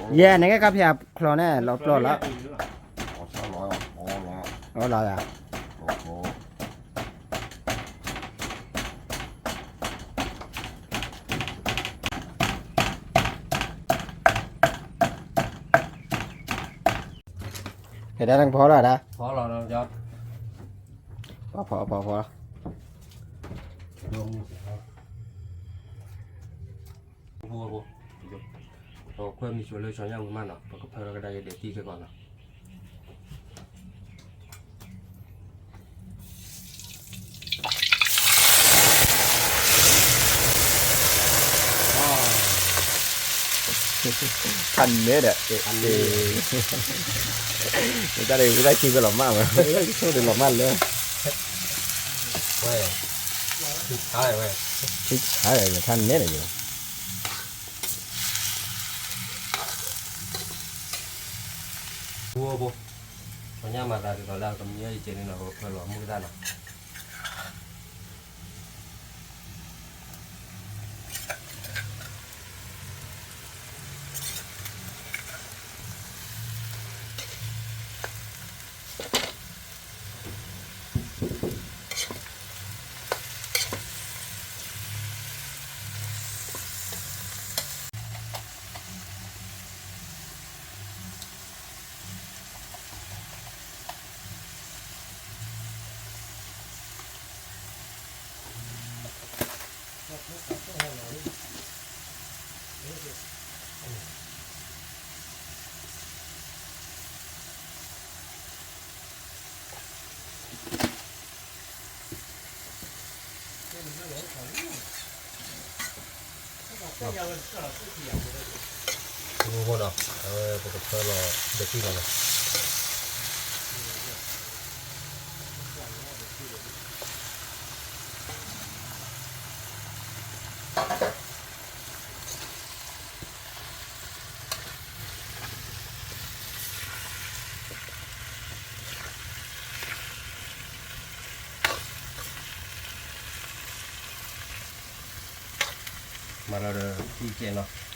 ယဲၢ် နကါဖၠးချီန့ၣ် လီၤပျီလီၤ, အီလီၤယၤ ကဲဒၣ်နကဖီလီၤဒၣ်, ဖီလီၤ, ဖီဖီဖီ, ပခွဲးမံၤဆိလၢဆီညါဝံၤမးနီၤ ပကဖၢလီၤကဒါက့ၤဒဲးတံၢ်စ့ၢ်ကီးနီၤ. ဖးနဲဒီး, တၢ်ဒ်ဝဲဒၣ်ခံကလီၤမၢ်ဝဲ, ဆိၣ်ဒ်လီၤမၢ်လၢ, ဆါဝဲ, ဆါဝဲ, ဖးနဲဒီး, ဖိ, ပညၣ်မၤသးဒ်သိးလၢအကမံအီၣ်ယကဲန့ၣ်နီၤ ပကဖၢလီၤမုၢ်ကသၣ်နီၤ. ဖိဒီး အဝဲပကဖၢလီၤဒဲးတံၢ်လီၤနီၤ. မၤလီၤဒီးထံကဲးနီၤ.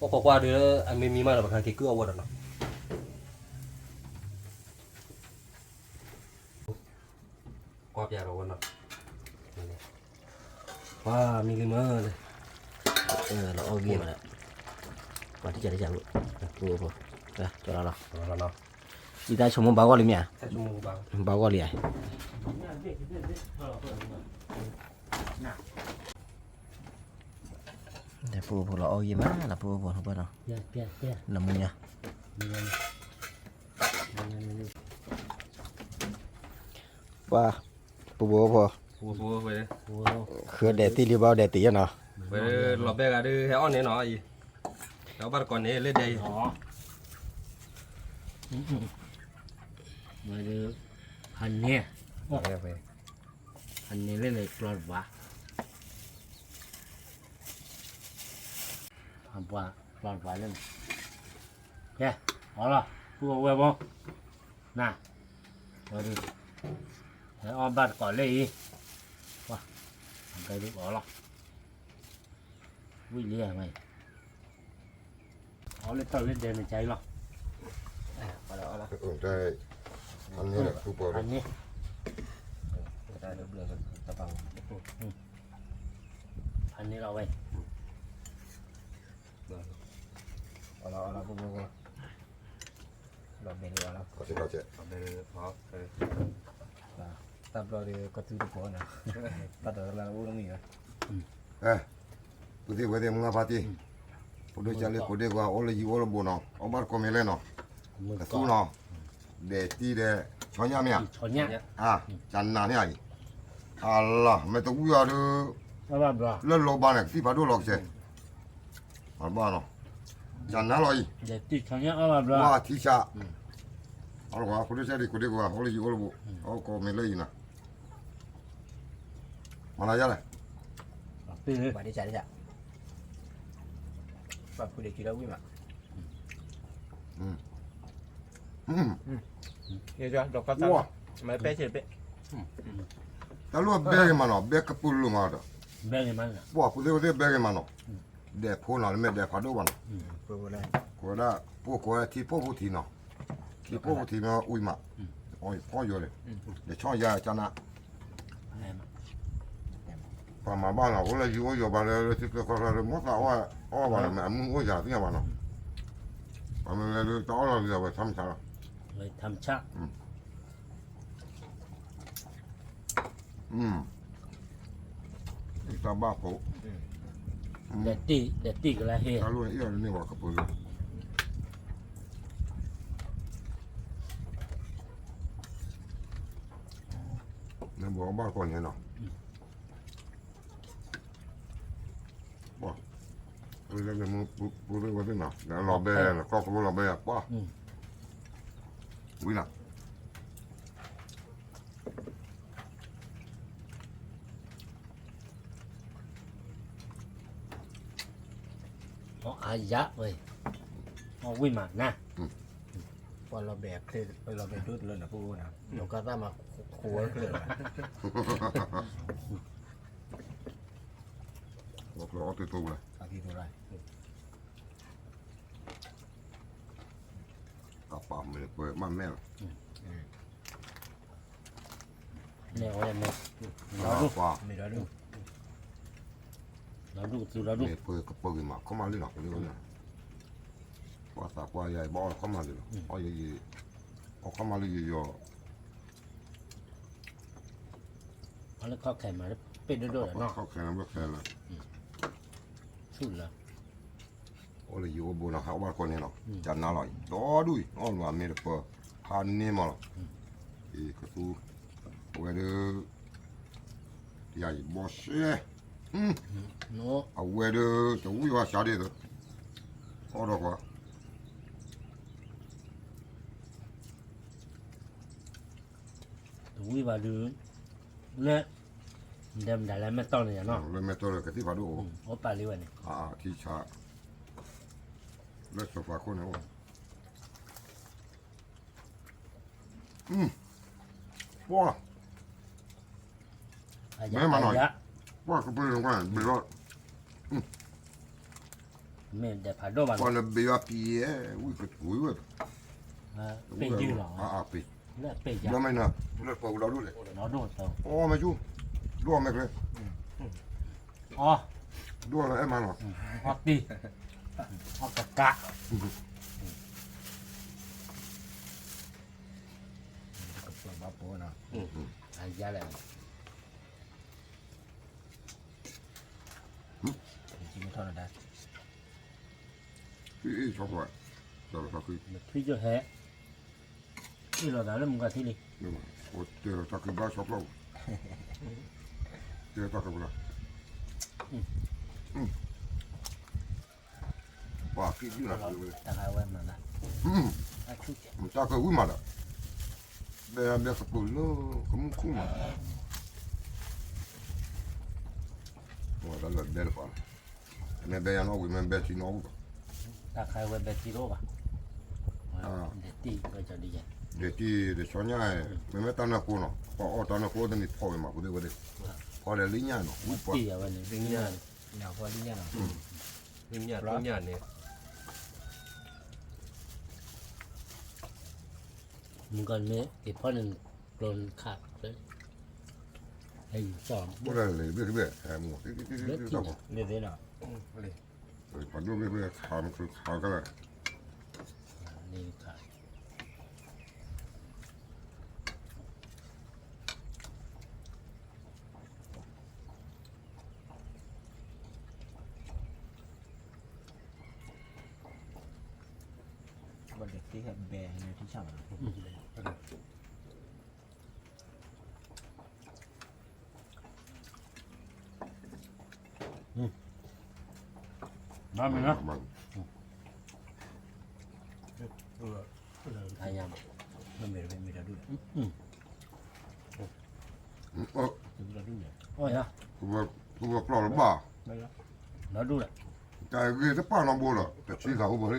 အိၣ်ခိးကွၢ်ဒီး အမ့ၢ်မံမးဒီး ပကဟဲက့ၤကုၢ်အီၣ်ဝဲဒီးနီၤ. ကွၢ်ပျးဒီးဝဲနီၤ. ပှၤမံလံမၢလၢ လီၤအီၣ်ဂ့ၤမးဒီး ပှၤထံၣ်ကၢ်ထံၣ်ကၢ် ကၠီလီၤလီၤ. ယတၢ်ဆိကမိၣ်ဘၣ်ဂီၢ်လံမ့ၢ်ဧါ, ဘၣ်ဂီၢ်လံဧါ. ပအိၣ်ဖိလီၤအီၣ်ဂ့ၤမး လၢပအိၣ်ဖိနီၤ, လၢမုၢ်ညါ ပှၤ ပဘိဖိ ဃုဒဲးတံၢ်လံဘၣ်ဒဲးတံၢ်ယဲနီၤ, လီၤဘဲဂၤဒုးဟဲအီၣ်န့ၣ်နီၤ, အံၤ ဒီးဘၣ်တကိးန့ၣ်လၢဒဲးအံၤ, ဝဲဒုး ဟးန့ၣ် ဟးန့ၣ်လၢန့ၣ်ကျီတပၤ, အပှၤကျီတပၤလၢန့ၣ်, ကဲ အီၣ်လီၤ ပုၢ်ဝဲၢ်ဖိ, နၤ ဝဲဒုး ဟဲအီၣ်ဘၣ်တကိးလၢအံၤ, ပှၤ အကဲဒုးအီၣ်လီၤ, ဝံၣ်လံမ့ၢ် အီၣ်လၢတၢ်လၢဒဲးန့ၣ်ကါအံၤလီၤ, အန့ၣ် အန့ၣ်လီၤဝဲ, လီၤဘဲလီၤ, တၢ်ဘျီဒီးကသူတကိးန့ၣ်, တၢ်ဘျီဒီးကသူတကိးန့ၣ် ပုၢ်သ့ၣ်ဝဲၢ်သ့ၣ်မုၢ်ဂၢ်ဖါတံၢ်, ဖိဒိၣ်ကၢ်လၢကိးဒ့ကွၢ် အိၣ်လၢယံၤအိၣ်လၢဘူးနီၤ, အီၣ်ဘၣ်တကိးမ့ၢ်လဲၣ်နီၤ, ကသူနီၤ, ဒဲးတံၢ်ဒီး ဆီညၣ်မ့ၢ်ဧါ, ကနၤန့ၣ်အံၤ, အလီၤ မ့ၢ်တဝံၣ်အီၤဒီး လၢလီၤဘၣ်န့ၣ် ကသံၣ်ဖးဒိၣ်လီၤကစဲး, အဘၣ်နီၤ, ကနၤလီၤအံၤ, ဝါထံဆး, အလီၤ ဖိဒိၣ်ကၢ်လၢကိးဒ့ကွၢ် အိၣ်လၢယံၤအိၣ်လၢဘူး, အီၣ်ကိးမ့ၢ်လၢအံၤနီၤ မၤလၢယလဲၣ်, ပှၤဒ်စးဒ်စး, ပှၤဖုဒံးကံလီၤဝံၣ်မး, တၢ်လီၢ်ဘဲဂ့ၤမးနီၤ ဘဲကပူၤလိာ်မးဒီး, ပှၤဖုသ့ၣ်ဝဲသ့ၣ်ဘဲဂ့ၤမးနီၤ, ဒဲးဖိနီၤ လၢမ့ၢ်ဒဲးဖးဒိၣ်ဘၣ်နီၤ, ကိးဝဲဒၣ် ပှၤကိးဝဲဒၣ်ထံပိာ်ဖိထံနီၤ, ထံပိာ်ဖိထံမ့ၢ်ဝံၣ်မး, ဖီၣ်ယိာ်န့ၣ်, ဒဲးဆီၣ်ယါကနၣ် ပှၤမၤဘၣ်နီၤ အိၣ်လၢယံၤအိၣ်ယိာ်ဘၣ်လၢထံကျိခီၣ်ချၢလၢ မိၣ်သးအီၣ်အီၣ်ဘၣ်နီၤ မ့ၢ်အမုၢ်အိၣ်ယၤသ့ၣ်ညါဘၣ်နီၤ, ပှၤမ့ၢ်လဲၤလၢတၢ်အီၣ်လီၤလံအဝဲထါမဆါလီၤ, တၢ်ဘၣ်ဖိ, တၢ်လီၢ်န့ၣ် အီၣ်န့ၢ်ဝဲကပၢၤလၢ နဘၣ်ဘၣ်ကီၢ်န့ၣ်နီၤ, ပှၤ, ပူၤဝဲသ့ၣ်နီၤ လီၤဘဲ ကီၢ်ကဘိလီၤဘဲပှၤ, ဝံၤနီၤ အါယၤဝဲ, အီၣ်ဝံၣ်မးနၤ, ပှၤလီၤဘဲအချ့ လီၤဘဲဒိၣ်တလၢနဖိအိၣ်နၤ ဒီးကသၣ်မၤဃိဝဲချ့လီၤ, လီၤချ့အီၣ်တ့ၢ်တိၢ်ဝဲ, တၢ်ပာ်မ့ၢ်ပှဲၤမးမဲာ်လီၤ. မ့ၢ်ပှဲၤကပၢၤဂ့ၤမး ခီမးလံနီၤ ပှၤသးပှၢ်ယၤအံၤ ဘၣ်အီၣ်ခီမးလံလီၤ အီၣ်ယံၤယံၤ အီၣ်ခီမးလံယံၤယံၤ ခီၣ်ခဲမးတပ့ၢ်ဒိၣ်ဒိၣ်နီၤ အိၣ်လၢယအိၣ်ဘိနီၤ ဟဲအီၣ်ဘၣ်တခီန့ၣ်နီၤ ကနၤလီၤအံၤ ဒီဒူၣ်အံၤ အီၣ်လီၤအမ့ၢ်တပၢၤ ဟါန့ၢ်မးလီၤ အံၤကသူ အဝဲဒၣ် ယၤယဘီၣ်ရှဲ အဝဲဒၣ်တဝံၣ်ဝဲစးဒ်သိး အီၣ်ဒီးကွၢ် တဝံၣ်ဘၣ်ဒုး လၢ ဒဲမတၤလၢမဲၢ်တီၢ်န့ၣ်ယါနီၤ လၢမဲၢ်တီၢ်လၢကသံၣ်ဖးဒိၣ်အိၣ် အိၣ်ပာ်လံဝဲန့ၣ် ထံဆး လၢစီၤပၤခိၣ်န့ၣ်အိၣ် ပှၤ မ့ၢ်မၤနီၤ ပှၤကပၢၤကွၢ်ဘ့ၣ်လီၤ မ့ၢ်ဒဲးဖးဒိၣ်ဘၣ် ပှၤလၢဘ့ၣ်ယွၤပံၤယဲ ဝံၣ်ကဝံၣ်ဝဲ ပ့ၢ်ယုၢ်လီၤ ပ့ၢ် လၢပ့ၢ်ယၤ ဒိၣ်မဲာ်နၤ လၢပှၤဝံၤလီၤဒိၣ်လဲၣ် လီၤဒိၣ်တၢ် အိၣ်မဲာ်ကၠူ ဒိၣ်မဲာ်ကျဲ အီ ဒိၣ်လီၤအဲၣ်မးလီၤ အီတံၢ် အီကကး ကပၢၤဘၣ်ပိနီၤ အယါလဲၣ် ထီၣ်နဒါ အံၤ ဆီဖျိ တၢ်လီၤတၢ်ခု မထံၣ်ကဟဲ အ့ၣ်လိာ်သးလၢမုၢ်ဂၤထံလံ တၢ်လီၤတၢ်ခုဘၣ်ဆီဖျိ တၢ်လီၤတၢ်ခုပလီၤ ပှၤကံၣ်ဒုၣ်နၤ တၢ်ဝဲမၤလၢ တၢ်ကဝံၣ်မးဒီး ဘဲဘဲကပူၤလၢ ကမူၣ်ခူၣ်မး ဝဲတၢ်လၢဘဲတပၤ မ့ၢ်ဘဲယၤနီၣ်ဝံၤ မ့ၢ်ဘဲထံနီၣ်ဝံၤဘၣ် တၢ်ခါဝဲဘဲထံတအိၣ်ဘၣ် ဒဲးတံၢ်ဝဲကီဒ်ယဲ ဒဲးတံၢ်ဒဲးဆီညၣ် မ့မ့ၢ်တၢ်နၢ်ဖိနီၤ ပှၤအီၣ်တၢ်နၢ်ဖိတမံၤဖီၣ်ဝဲမး ပူၤဒ့ဝဲဒ့ ဖီၣ်ဒီးလံညၣ်နီၤ ဝံၣ်ပှၤ လံညၣ် လံညၣ် လံညၣ်န့ၣ် မုၢ်ကီၢ်န့ၣ် က့ၤဖီၣ်န့ၣ် ကျိခး ဟဲယူၤကီၢ် ဘၣ်လဲၣ် ဘၣ်လဲၣ် ဘၣ်လဲၣ် ဘၣ်လဲၣ် ဘၣ်လဲၣ် ခးမုၢ်ခါခါလၢ ဘၣ်ဒီးသ့ဟဲဘဲဟဲလၢထံဆၣ်ဘၣ်နီၤ မ့ၢ်မ့ၢ် အါယၤ မ့ၢ်မ့ၢ်တမ့ၢ်တဒူၣ်လဲၣ် အီၣ်ယၤ ပဝဲကျီၢ်လၢဘၣ် တဒူၣ်လဲၣ် တၢ်ဂ့ၢ်တပာ်နီတဘိလီၤ တဆံဂၤအိၣ်ဘၣ်လံ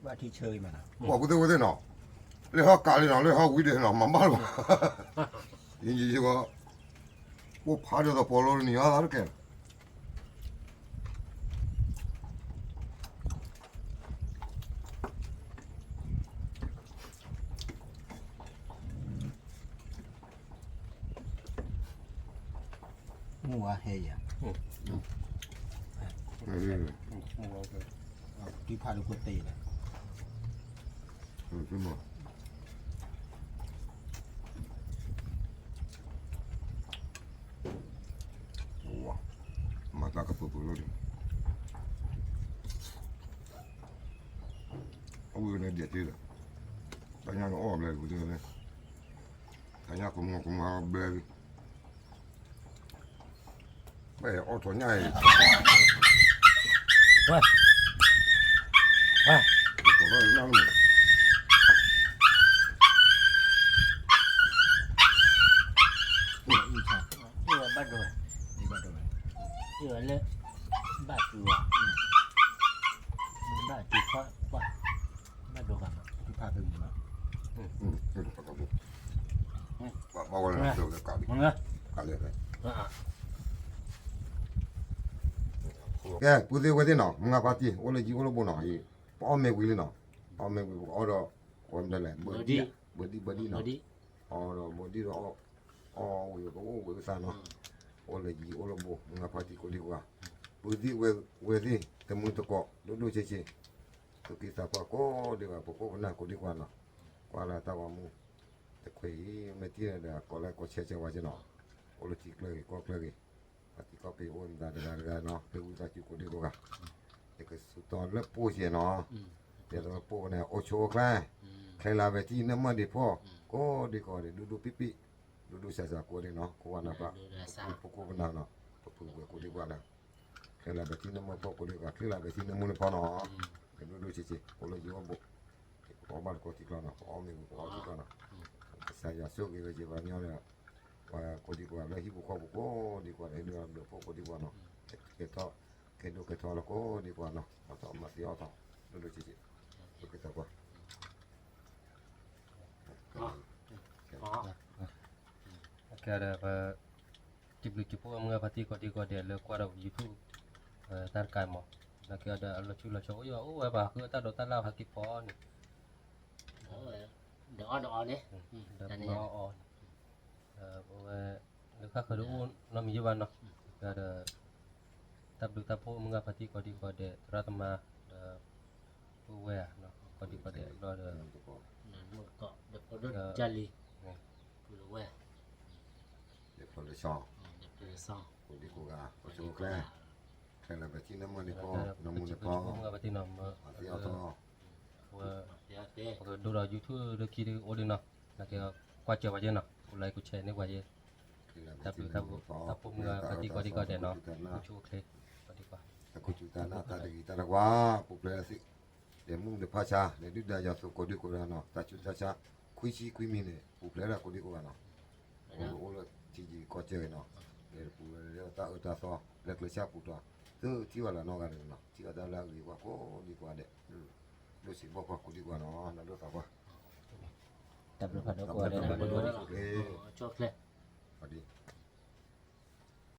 ဘၣ်ထံဆၢအံၤမးနီၤ ပှၤကူသ့ဝဲသ့ၣ်နီၤ လၢဟီၣ်ကးလံနီၤ လၢဟီၣ်ဝံၤဒဲးနီၤ မၤဘၣ်လီၤ ယံၤယံၤယံၤဝဲ အိၣ်ဖးဒီးသပှီၤလိန့ၣ် ယၤသးတကဲ မုၢ်ဝါဟဲယၤ တုၤဖးဒိၣ်ခိၣ်သ့လီၤ မၤတၢ်ကပူၤပူၤလီၤဒံး အဝဲန့ၣ်ဒဲးတ့လီၤ တၢ်ညၣ်န့ၣ်အီၣ်ဘျဲၣ်ပူၤတ့လီၤ တၢ်ညၣ်ကမီကမီဘျဲၣ်လံ ဘၣ်အီၣ်ထီၣ်ညၣ်အံၤ ဝဲ ဝဲ ကီၢ်ဘၣ်နၢ်မုၢ် ဘၣ်ဒိဝဲ ဘၣ်ဒိဝဲလၢ ဘၣ်တူၢ်ဝဲ ဘၣ်တူၢ်ခီၣ်ပှၢ် ဘၣ်ဒိဂၤမး ဖးဖဲမုၢ်မး ဘၣ်ဝဲလၢကးလံ ကးလံ ကဲ ပုၢ်သ့ၣ်ဝဲၢ်သ့ၣ်နီၤ မုၢ်ဂၤဖါတံၢ် အိၣ်လၢယံၤအိၣ်လၢဘူးနီၤ ပအီၣ်မ့ၢ်ဝံၤလံနီၤ ပအီၣ်မ့ၢ်ဝံၤ ပကအီၣ်ဒီး ကိးမတၤလဲၣ် ဘၢဒံၣ် ဘၢဒံၣ် ဘၢဒံၣ်နီၤ အီၣ်ဒီးဘၢဒံၣ်ဒီး အီၣ်ဝံၤကအိၣ်ဝံၤကသးနီၤ အိၣ်လၢယံၤအိၣ်လၢဘူး မုၢ်ဂၤဖါတံၢ်ကိးဒံကွၢ် ပုၢ်သ့ၣ်ဝဲၢ်သ့ၣ် တမုၢ်တကိး ဒိၣ်ဒိၣ်ဆံးဆံး သူၣ်က့သးပှၢ်ကိးဒံကွၢ် ပကိးပနၢ်ကိးဒံကွၢ်နီၤ ကွၢ်လၢတၢ်ဂီၤမူ တခွဲးအံၤ မ့ၢ်ထံၣ်န့ၣ်ဒီး ကိးlikeကိးshareဝဲက့နီၤ အိၣ်လၢထံကျၢၢ်ဂ့ၤ ကီၢ်ကျၢၢ်ဂ့ၤ ပှၤသံကွၢ်ဖဲအိၣ်မတၤတဂၤတဂၤနီၤ ဖဲဝံသးစူၤကိးဒံကိးဂၤ ယကစူးတီၤလၢပှိၢ်က့နီၤ ယသးပှိၢ်န့ၣ် အိၣ်ဆိးအိၣ်ချ့ ချ့လၢဝဲထံၣ်န့ၢ်မုၢ်ဒံးဖိ ကိးဒံကိးဒံး ဒူဒူပံပံ ဒူဒူစၢ်စၢ်ကိးဒံနီၤ ကိးဝဲနၤပၢ် ပကိးပနၢ်နီၤ ပပုၢ်ဝဲၢ်ကိးဒံကွၢ်နီၤ ချ့လၢဘဲထံနမုၢ်ဖိကိးဒံကိးဂၤ ချ့လၢဘဲထံနမုၢ်နဖီနီၤ, ကဒိၣ်ဒိၣ်ဆံးဆံး အိၣ်လၢယအိၣ်ဘူး, ပအီၣ်ဘၣ်တကိးထံကျီနီၤ, ပအီၣ်မ့ၤဘူး ပအီထံကျီနီၤ, ကစၢ်ယွၤဆိၣ်ဂ့ၤဝဲက့ၤပှၤကညီဒီး ပှၤကိးဒံကိးဂၤလၢဟံၣ်ပူၤဃီပူၤကိးဒံကိးဂၤဒီး ဟ့ၣ်ဒိၣ်ဘျုးဖှိၣ်ကိးဒံကိးဂၤနီၤ, ကဲထီၣ် ကဲဒိၣ်ကဲထီၣ်လၢကိးဒံကိးဂၤနီၤ, အသီမၤသံအီၣ်ထီၣ် ဒိၣ်ဒိၣ်ဆံးဆံး, ဒိၣ်ကဲထီၣ်ကွၢ် ကဲဒီးပ စံးဘျုးစံးဖှိၣ်မုၢ်ဂၤဖါတံၢ်ကိးဒံကိးဂၤဒဲးလၢကွၢ်ဒီး YouTube တၢ်တကးမး, နာ်က့ဒီးအလီၤဆူလီၤဆီအိၣ်ယိာ်အိၣ်ဝဲပှၤဃုအတၢ်ဒိးတၢ်လၢ်ဟဲက့ၤဖီန့ၣ်, ဒီးအီၣ်ဒီးအီန့ၣ်, ဒီးပအီၣ်အီန့ၣ်, ဒီးပဝဲ လၢဃၣ်ဃၢၤဒၣ်အိၣ်နီတမံၤယိာ်ဘၣ်နီၤ, ဒီး တၢ်ဘျုးတၢ်ဖှိၣ်မုၢ်ဂၤဖါတံၢ်ကိးဒံကိးဂၤဒဲး သရၣ်သမါ ဒီး ပုၢ်ဝဲၢ်ဧါ, ကိးဒံကိးဂၤဒဲးဘျီဒီး ဒီး လၢဖီလၢဆီ ကိးဒံကိးဂၤ ပဆိကမိၣ်ကျဲ ခဲလၢာ်ပထံၣ်နမုၢ်နဖီ နမုၢ်နဖီ မုၢ်ဂၤဖါတံၢ်နီၤ, မၤသံအီၣ်ထီၣ် ပကဒိၣ်ဒီး YouTube လၢခံဒုးအိၣ်ဒံးနီၤ, နာ်က့ ကွၢ်စၢၤပှၤယဲနီၤ, ကိးlikeကိးshareန့ၢ်ပှၤယဲ, တၢ်ဘျုးတၢ်ဖှိၣ်မုၢ်ဂၤဖါတံၢ်ကိးဒံကိးဂၤဒဲးနီၤ, ဆူၣ်အိၣ်ချ့ ကိးဒံကိးဂၤ တၢ်ခူသူၣ်တၢ်နၢ်တၢ်တဂ့ၤတၢ်တဝါ ပူၤဖျဲးသ့ၣ် ဒီးမုၢ်ဒီးဖါဆါ ဒီးဒုၣ်ဒါယွၤသိးကိးဒံကိးဂၤနီၤ, တၢ်ဆူးတၢ်ဆါ ခွံဆံခွံမံၤန့ၣ် ပူၤဖျဲးဒၣ်ကိးဒံကိးဂၤနီၤ, အိၣ်လၢထံကီၢ်ကၢဂ့ၤနီၤ, ဒီးပူၤဖျဲးလၢတၢ်အၢတၢ်သီ လၢကျဲဆၣ်ပူၤတၢ် သုထံၣ်ဘၣ်လၢနီတဂၤန့ၣ်နီၤ, ထံၣ်ဘၣ်တၢ်လၢအဂ့ၤကွၢ်ကိးဒံကိးဂၤဒဲး, ဒိၣ်ဆံးဘီၣ်ကွၢ်ကိးဒံကိးဂၤနီၤ, နဒိၣ်သးကွၢ် တၢ်ဘျုးဖးဒိၣ်ကိးဂၤဒဲး,